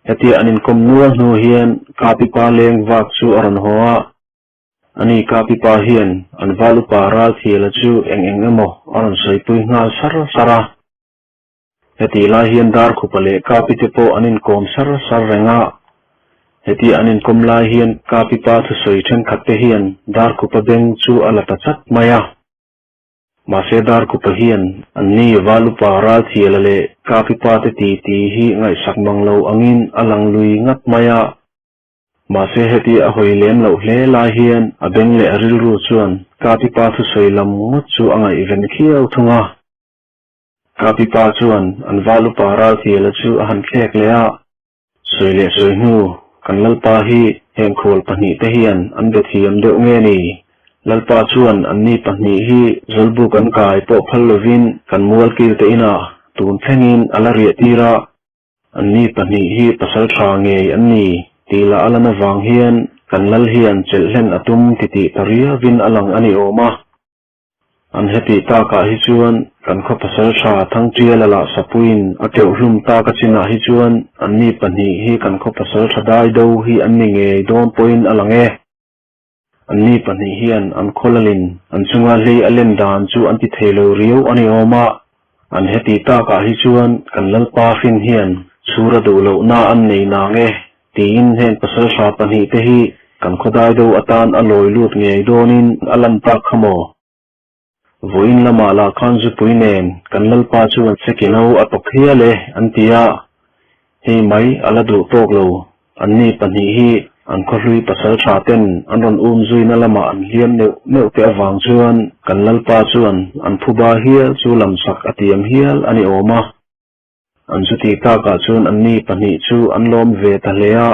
Hetia an inkawm nual hnu hian Kapi pa leng vak chu a rawn haw a. Ani Kapi pa hian an val upa Ralthiala chu eng eng emaw a rawn sawipui nghal sar sar a. Hetih lai hian Darkhupa leh Kapi te pawh an inkawm sar sar reng a. Hetia an inkawm lai hian Kapi pa thusawi thenkhat te hian Darkhupa beng chu a la ta chat mai a. Mahse Darkhupa hian anni val upa Ralthiala leh Kapi pa te titi hi ngaihsak mang lo angin a lang lui ngat mai a. Mahse heti a hawi lem loh hle lai hian a beng leh a rilru chuan Kapi pa thusawi lam ngawt chu a ngaihven khiau thung a. Kapi pa chuan an val upa Ralthiala chu a han thlek leh a, Sawi leh sawi hnu, kan Lalpa hi heng khual pahnihte hian an be thiam deuh nge ni? Lalpa chuan anni pahnih hi zawlbuk an kai pawh phal lovin kan mualkilte inah tun thlengin a la riah tir a, Anni pahnih hi pasal tha ngei an ni tih lah a lan avang hian kan lal hian chelh hlen a tum titih ta riauvin a lang a ni awm a. An hetih takah hi chuan kan khaw pasal tha Thangṭiala lah sapuiin a keuh hlum tak a chinah hi chuan anni pahnih hi kan khaw pasal tha dai do hi an ni ngei dawn pawhin a lang e. Anni pahnih hian an khaw lalin an chunga hlei a len dan chu an ti thei lo riau a ni awm a. An heti takah hi chuan kan Lalpa hrin hian chhur a duh lohna an nei nang e tiin heng pasalhra pahnihte hi kan khawdai do atan a lawi lut ngei dawnin a lan tak kha maw? Vawiin lamah lah khan zupui nen kan Lalpa chuan Sekino a tawk hial e an ti a, hei mai a la duh tawk lo. Anni pahnih hi an khawhlui pasal tha ten an rawn um zuina lamah an hliam neuh neuh te avang chuan kan Lalpa chuan an phuba hial chu lamsak a tiam hial a ni awm a. An chuti takah chuan anni pahnih chu an lawm ve ta hle a.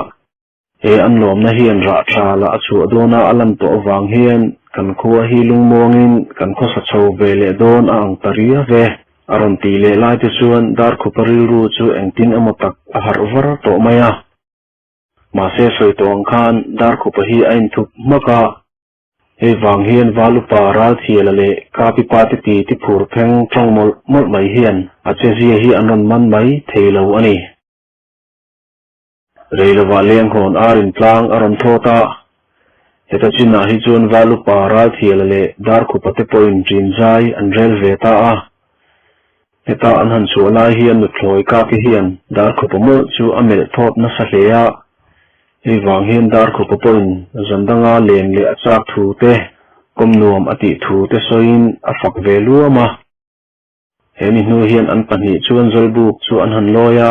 He an lawmna hian rah tha lah a chhuah dawna a lan tawh avang hian kan khua hi lungmuangin kan khawsa chho ve leh dawn a ang ta riau e. A rawn tih leh lai te chuan Darkhupa rilru chu engtin emaw tak a harh var tawh mai a. Mahse sawi tawh ang khan Darkhupa hi a inthup hmak a. Hei vang hian Valupa Ralthiala leh Kapipa te ti ti phur pheng tawng mawlh mawlh mai hian a chezia hi an rawn man mai thei lo a ni. Rei lovah lenghawn ar in tlang a rawn thawt a, heta chinah hi chuan Valupa Ralthiala leh Darkhupa te pawhin ṭin zai an rel ve ta a. Heta an han chhuah lai hian nuthlawi kaki hian Darkhupa mawlh chu a melh thawt nasa hle a, hei vang hian Darkhupa pawhin zan danga len leh a chak thu te, kawm nuam a tih thu te sawiin a fak ve luam a. He mi hnu hian an pahnih chuan Zawlbuk chu an han lawi a,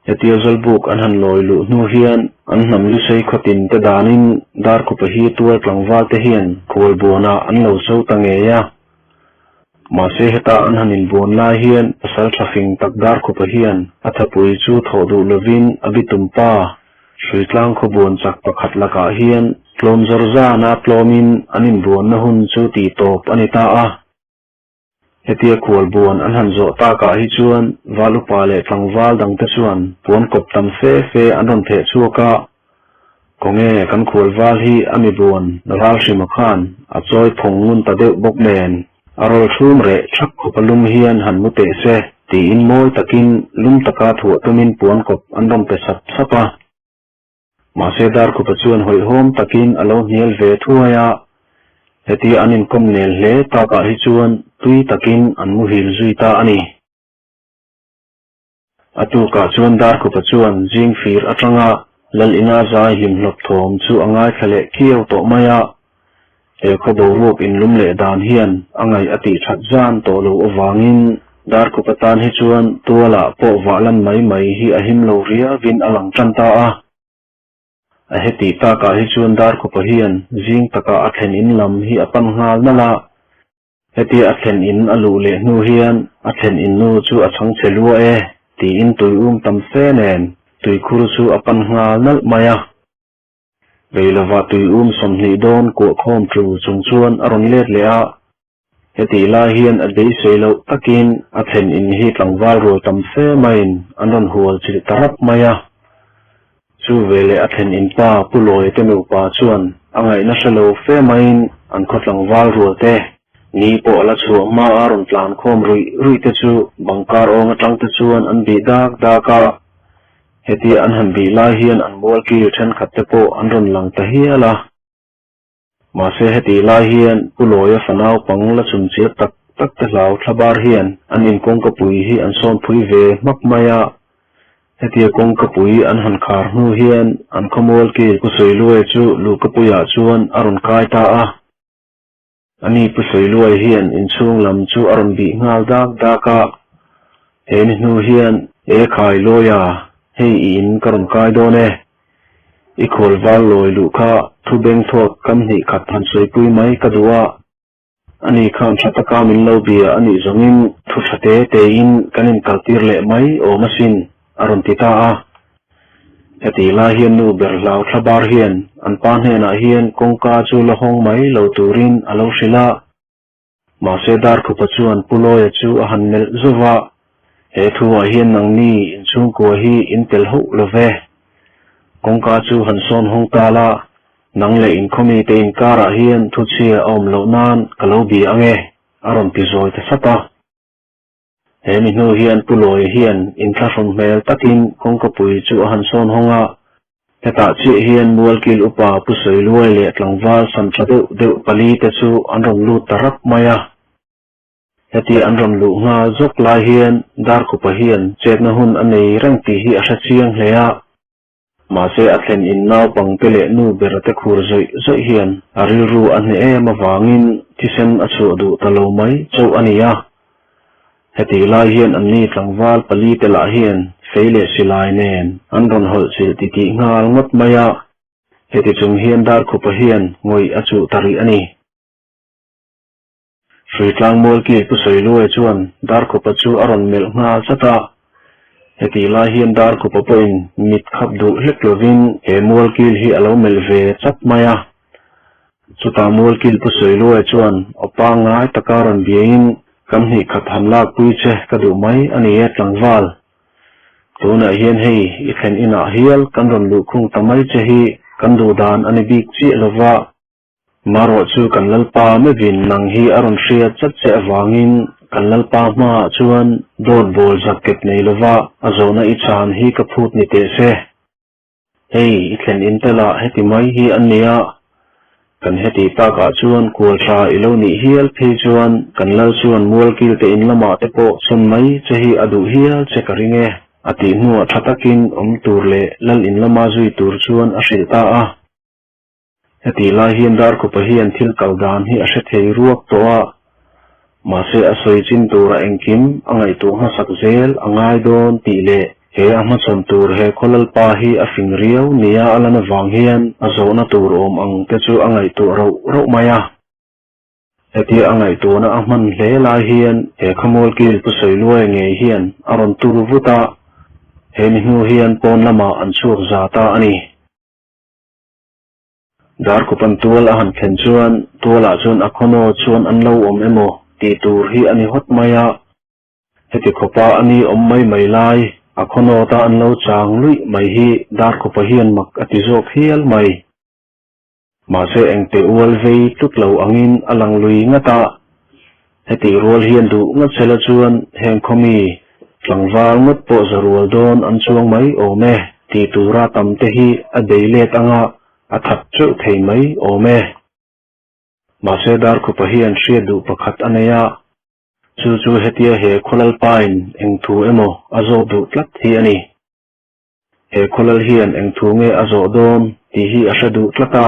hetia Zawlbuk an han lawi luh hnu hian an hnam lusei khawtin te danin Darkhupa hi tual tlangval te hian khualbuanah an lo cho ta ngei a. Mahse heta an han inbuan lai hian pasal tha fing tak Darkhupa hian a thapui chu thawh duh lovin a bitum pa Hruitlang khawbuan chak pakhat lakah hian tlawm zawr zana tlawmin an inbuanna hun chu tihtawp a ni ta a. Hetia khualbuan an han zawh takah hi chuan val upa leh tlangval dangte chuan puan kawp tam fe fe an rawn theh chhuak a, Khawnge kan khualval hi a mi buan Ralhrima khan a chawi phawng ngun ta deuh bawk nen a rawl thlum reh thak khawpa lum hian han mu teh se tiin mawi takin lum taka thuah tumin puan kawp an rawn pe sap sap a. Mahse Darkhupa chuan hawihhawm takin a lo hnial ve thuai a, hetia an inkawm nel hle takah hi chuan tui takin an muhil zui ta a ni. A tukah chuan Darkhupa chuan zing fir atanga Lal ina zai hlimhlawp thawm chu a ngaithla leh khiau tawh mai a, He khaw boruak inlum leh dan hian a ngaih a tih that zan tawh lo avangin Darkhupa tan hi chuan tualah pawh vah lan mai mai hi a him lo riauin a lang tan ta a. A hetih takah hi chuan Darkhupa hian zing taka a thlen in lam hi a pan nghal nalh a. Hetia a thlen in a luh leh hnu hian a thlen in nu chu a chhang chhe lua e tiin tuium tam fe nen tuikhur chu a pan nghal nalh mai a. Rei lovah tuium 20 dawn kuahkhawm tu chung chuan a rawn let leh a, hetih lai hian a beisei loh takin a thlen in hi tlangval rual tam fe maiin an rawn hual chilh ta rap mai a. Chu veleh a thlen in pa Pu Lawia te nupa chuan a ngaihna hre lo fe maiin an khaw tlangval rual te ni pawh a la chhuah hma a rawn tlan khawm ruih ruih te chu bangkar awng atang te chuan an bih dak dak a. Hetia an han bih lai hian an mualkil thenkhat te pawh an rawn lang ta hial a. Mahse hetih lai hian Pu Lawia fa naupang la chumchiar tak tak te hlau thlabar hian an inkawngka pui hi an sawnphui ve hmak mai a. Hetia kawngka pui an han khar hnu hian an khaw mualkil Pu Sawiluai chu luhkapuiah chuan a rawn kai ta a. Ani Pu Sawiluai hian inchhung lam chu a rawn bih nghal dak dak a, he ni hnu hian, E khai Lawia, hei i in ka rawn kai dawn e. I khual val lawi luh kha thu beng thawt kam hnih khat han sawipui mai ka duh a. Ani khan tha taka min lo bia a nih zawngin thu tha te tein kan inkaltir leh mai awm asin, a rawn ti ta a. Heti lai hian nu ber hlau thla bar hian an pa hnenah hian kawngka chu la hawng mai lo turin a lo hrilh a. Mahse Darkhupa chuan Pu Lawia chu a han melh zauh va, He thuah hian nangni inchhungkua hi in tel hauh lo ve. Kawngka chu han sawn hawng ta la, Nang leh inkhawmi te inkarah hian thuchhia a awm loh nan ka lo bia ange, a rawn ti zawi ta sap a. He mi hnu hian Pu Lawia hian inthlahrun hmel takin kawngkapui chu a han sawn hawng a, hetah chiah hian Mualkil upa Pu Sawiluai leh tlangval sam tha deuh deuh pali te chu an rawn lut ta rap mai a. Heti an rawn luh nghal zawk lai hian Darkhupa hian chetna hun a nei reng tih hi a hre chiang hle a. Mahse a thlen in naupangte leh nu ber te khur zawih zawih hian a rilru a hneh em avangin thisen a chhuah duh ta lo mai chauh a ni a. Hetih lai hian anni tlangval pali te lah hian fei leh silai nen an rawn hawlh chilh titih nghal ngawt mai a. Heti chung hian Darkhupa hian ngawih a chuh ta rih a ni. Hruitlang Mualki Pu Sawiluai chuan Darkhupa chu a rawn melh nghal chat a. Hetih lai hian Darkhupa pawhin mit khap duh hlek lovin he Mualkil hi a lo melh ve chat mai a. Chutah Mualkil Pu Sawiluai chuan aw pangngai taka rawn biain, Kam hnih khat han lakpui che ka duh mai a ni e tlangval. Tunah hian hei i thlen inah hial kan rawn luhkhung ta mai che hi kan duh dan a ni bik chiah lova. Marawh chu kan Lalpa mevin nang hi a rawn hria chat che avangin kan Lalpa hmaah chuan dawt bawl zak kep nei lova a zawhna i chan hi ka phut ni teh se. Hei, i thlen in telah heti mai hi an nia. Kan heti takah chuan kual tha i lo nih hial phei chuan kan Lal chuan mualkil te in lamah te pawh sawn mai che hi a duh hial che ka ring e. A tih hnuah tha takin awm tur leh Lal in lama zui tur chuan a hrilh ta a. Hetih lai hian Darkhupa hian thil kal dan hi a hre thei ruak tawh a, mahse a sawi chin tura engkim a ngaihtuah hmasak zel a ngai dawn tih leh he a hmachhawn tur he khawlalpa hi a fing riau nia a lan avang hian a zawhna tur awm ang te chu a ngaihtuah rauh rauh mai a. Hetia a ngaihtuahna a hman hle lai hian he Khamualkil Pu Sawiluai ngei hian a rawn tur vut a, he mi hnu hian pawn lamah an chhuak za ta a ni. Darkhupan tual a han thlen chuan tualah chuan a khawnaw chuan an lo awm emaw tih tur hi a ni hawt mai a. Heti khawpa a ni awm mai mai lai, a khawnawta an lo chang luih mai hi Darkhupa hian mak a ti zawk hial mai. Mahse engte ual vei tlut lo angin a lang lui ngat a. Hetih rual hian duh ngat sela chuan heng khawmi tlangval ngawt pawh za rual dawn an chuang mai awm e tih tura tam te hi a bei let anga a that teuh thei mai awm e. Mahse Darkhupa hian hriat duh pakhat a nei a, chu chu hetia he khawlalpain eng thu emaw a zawt duh tlat hi a ni. He khawlal hian eng thu nge a zawh dawn tih hi a hre duh tlat a.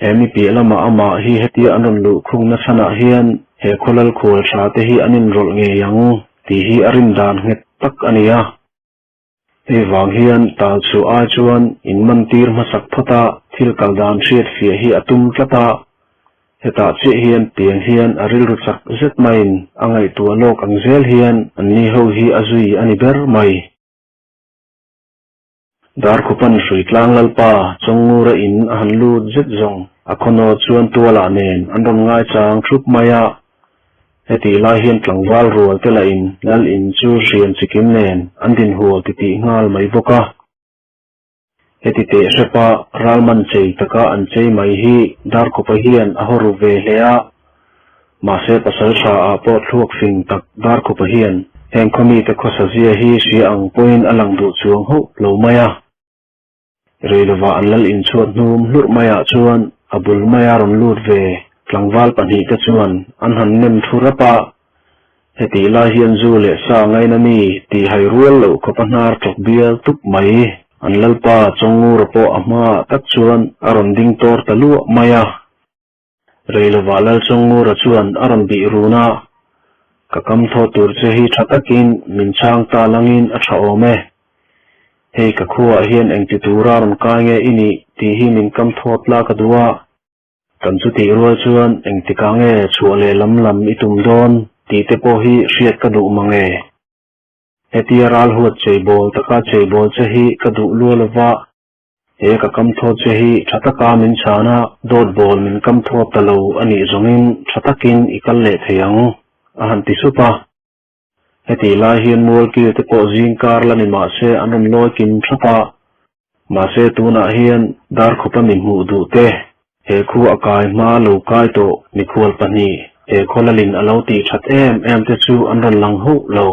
He mi piah lamah amah hi hetia an rawn luh khung nachhanah hian he khawlal khual tha te hi an inrawlh ngei ang tih hi a rin dan nghet tak a ni a. Hei vang hian tal chhuah ai chuan inmantir hmasak phawt a thil kal dan hriat fiah hi a tum tlat a. Hetah chiah hian piang hian a rilru chak zet maiin a ngaihtuah lawk ang zel hian anni ho hi a zui a ni ber mai. Darkhupan Hruitlang Lalpa Chawngngura in a han lut zet zawng a khawnaw chuan tualah nen an rawn ngaichang thup mai a. Hetih lai hian tlangval rual te lah in Lal in chu hriam chikim nen an din hual titih nghal mai bawk a. Heti teh hrepa ralman chei taka an chei mai hi Darkhupa hian a haw ru ve hle a. Mahse pasal tha ah pawh thluak fing tak Darkhupa hian heng khawmite khawsa zia hi hria ang pawhin a lang duh chuang hauh lo mai a. Reilovah an lal inchhuat hnum hlurh maiah chuan a bul maia rawn lut ve tlangval pahnihte chuan an han nem thu rap a. Hetih lai hian zu leh sa ngaina mi tih hai rual loh khawpa hnar tawk bial tup mai an lalpa Chawngngura pawh a hmaah tak chuan a rawn ding tawr ta luah mai a. Reilovah Lalchawngngura chuan a rawn bih run a, Ka kam thaw tur che hi tha takin min chhang ta langin a tha awm e. Hei ka khuaah hian engti tura rawn kai nge i nih tih hi min kam thawt la ka duh a. Kan chutih rual chuan engtikah nge chhuah leh lam lam i tum dawn tih te pawh hi hriat ka duh mang e. Hetia ral huat cheibawl taka cheibawl che hi ka duh lual lova, he ka kam thawt che hi tha taka min chhan a, dawt bawl min kam thawt ta lo a nih zawngin tha takin i kal leh thei ang, a han ti sup a. Hetih lai hian mualkil te pawh zing kar la ni mah se an rawn lawi kim thap a, mahse tunah hian Darkhupa mi hmuh duh te, he khu a kai hma lo kai tawh mikhual pahnih he khawlalin a lo tih that em em te chu an rawn lang hauh lo.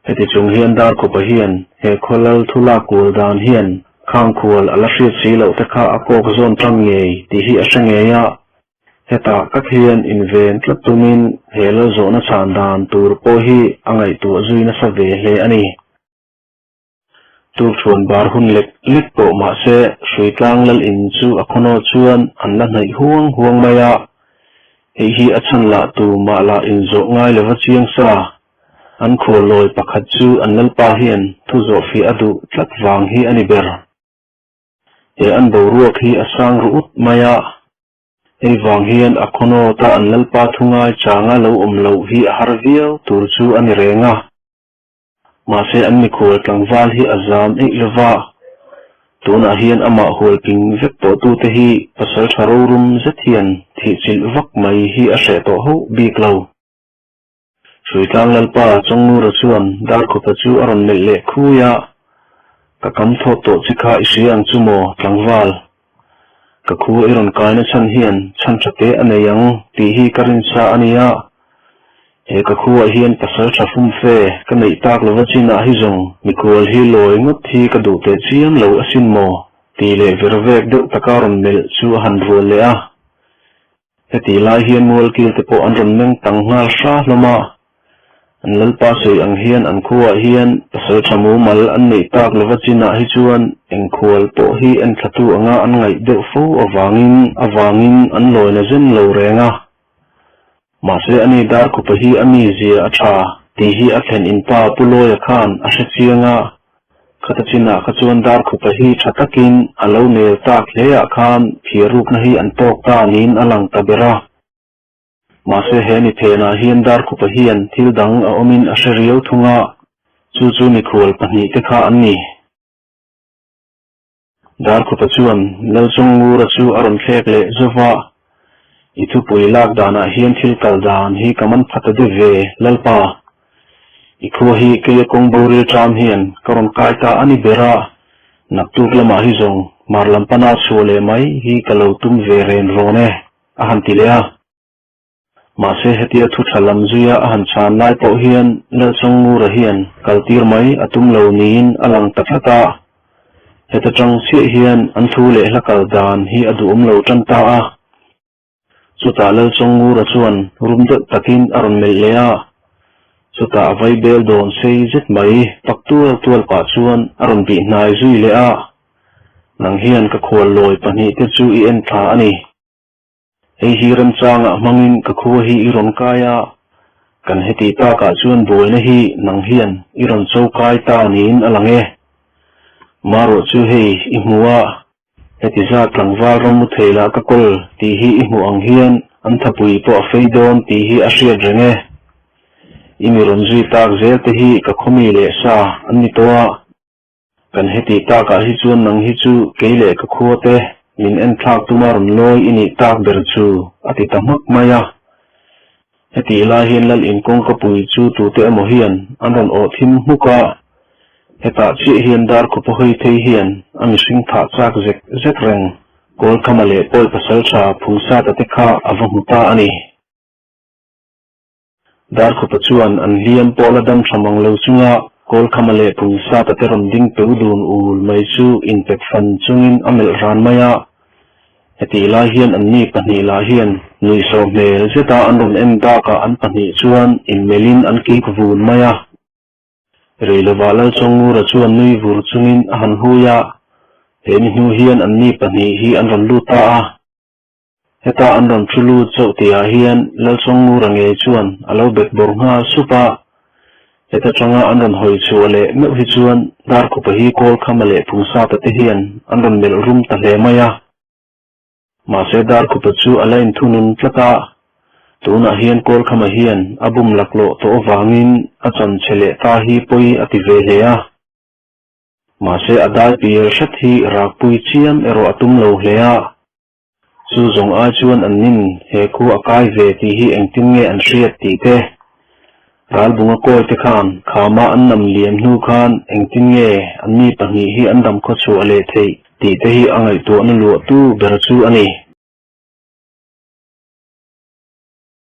Heti chung hian Darkhupa hian he khawlal thu lak kual dan hian khangkhual a la hriat si loh te kha a kawk zawn tan ngei tih hi a hre ngei a, Hetah tak hian inven tlat tumin he lalzawhna chhan dan tur pawh hi a ngaihtuah zui nasa ve hle a ni. Tukchhuan bar hun lek lek pawh mahse Hruitlang lal in chu a khawnaw chuan an la hnaih huang huang mai a, hei hi a chhan lah tu mah lah inzawh ngai lova chiang sa. An khuallawi pakhat chu an lalpa hian thu zawhfiah a duh tlat vang hi a ni ber. He an boruak hi a sang ru ut mai a. Hei vang hian a khawnawta an lalpa thu ngai changa lo awm loh hi a har viau tur chu a ni reng a. Mahse an mikhual tlangval hi a zam eih lova, tunah hian amah hual ping vek tawhtute hi pasal tha rorum zet hian thihchilh vak mai hi a hreh tawh hauh bik lo. Hruitlang Lalpa Chawngngura chuan Darkhupa chu a rawn melh leh khui a, Ka kam thawt tawh chi kha i hria ang chu maw, tlangval? Ka khu i rawn kaina chhan hian chhan tha te a nei ang tih hi ka rinsa a nia. He ka khuah hian pasal tha fum fe ka neih tak lova chinah hi zawng mikhual hi lawi ngawt hi ka duh teh chiam lo asin maw? tih leh ver vek deuh taka rawn melh chu a han rual leh a. Hetih lai hian mualkil te pawh an rawn meng tang nghal hra hlawm a, an lalpa sawi ang hian an khuaah hian pasal tha mumal an neih tak lova chinah hi chuan eng khual pawh hi enthlatu anga an ngaih deuh fo avangin avangin an lawina zen lo reng a. Mahse ani Darkhupa hi a mizia a tha tih hi a thlen in pa Pu Lawia khan a hre chiang a, Khata chinah kha chuan Darkhupa hi tha takin a lo nel tak hleah khan phiarrukna hi an tawk ta niin a lang ta ber a. Mahse he ni phenah hian Darkhupa hian thil dang a awmin a hre riau thung a, chu chu mikhual pahnihte kha an ni. Darkhupa chuan Lalchawngngura chu a rawn thlek leh zauh a, I thupui lak danah hian thil kal dan hi ka man pha ta deuh ve, Lalpa. I khua hi keia kawng boril ṭam hian ka rawn kai ta a ni ber a, naktuk lamah hi zawng hmar lam pana chhuah leh mai hi ka lo tum ve ren rawn e, a han ti leh a. Mahse hetia thu tha lam zuia a han chhan lai pawh hian Lalchawngngura hian kaltir mai a tum lo niin a lang ta tlat a. Heta tang chiah hian an thu leh hla kal dan hi a duhawm lo tan ta a. Chutah Lalchawngngura chuan rum deuh takin a rawn melh leh a. Chutah a vaibel dawn sei zet mai pak tual tual pah chuan a rawn bih hnai zui leh a. Nang hian ka khual lawi pahnihte chu i en thla a ni. Hei hi remchangah hmangin ka khua hi i rawn kai a, kan heti takah chuan buaina hi nang hian i rawn cho kai ta niin a lang e. Marawh chu hei i hmu a, heti zat tlangval ram mu thei lah ka kawl tih hi i hmuh ang hian an thapui pawh a fei dawn tih hi a hriat reng e. I mi rawn zui tak zel te hi ka khawmi leh sa an ni tawh a. Kan heti takah hi chuan nang hi chu kei leh ka khua te min en thlak tuma rawn lawi i nih tak ber chu a ti ta hmak mai a. Hetih lai hian Lal in kawngka pui chu tute emaw hian an rawn awh thim hmuk a, hetah chiah hian Darkhupa hawi phei hian a mihring thah chak zek zek reng Kawlkhama leh Pawi Pasaltha Phungsata te kha a va hmu ta a ni. Darkhupa chuan an hliam pawh la dam tha mang lo chunga Kawlkhama leh Phungsata te rawn ding peu dun ul mai chu inpek fan chungin a melh ran mai a. Hetih lai hian anni pahnih lah hian nuihsawh hmel zeta an rawn en bakah an pahnih chuan inmelhin an kik vun mai a. Rei lovah Lalchawngngura chuan nui vur chungin a han hui a, he ni hnu hian anni pahnih hi an rawn lut ta a. Heta an rawn thu lut chauh tihah hian Lalchawngngura ngei chuan a lo bet bawr nghal sup a. Heta tanga an rawn hawi chhuah leh meuh hi chuan Darkhupa hi Kawlkhama leh Phungsata te hian an rawn melh rum ta hle mai a. Mahse Darkhupa chu a la inthunun tlat a, tunah hian Kawlkhama hian a bum laklawh tawh avangin a chan che leh ta hi pawi a ti ve hle a. Mahse a dai pial hret hi rakpui chiam erawh a tum lo hle a. Chu zawng ai chuan an nin he khu a kai ve tih hi engtin nge an hriat tih te, Ralbunga kawi te khan khama an nam liam hnu khan engtin nge an mi pahnih hi an dam khawchhuah leh theih tih te hi a ngaihtuahna luahtu ber chu a ni.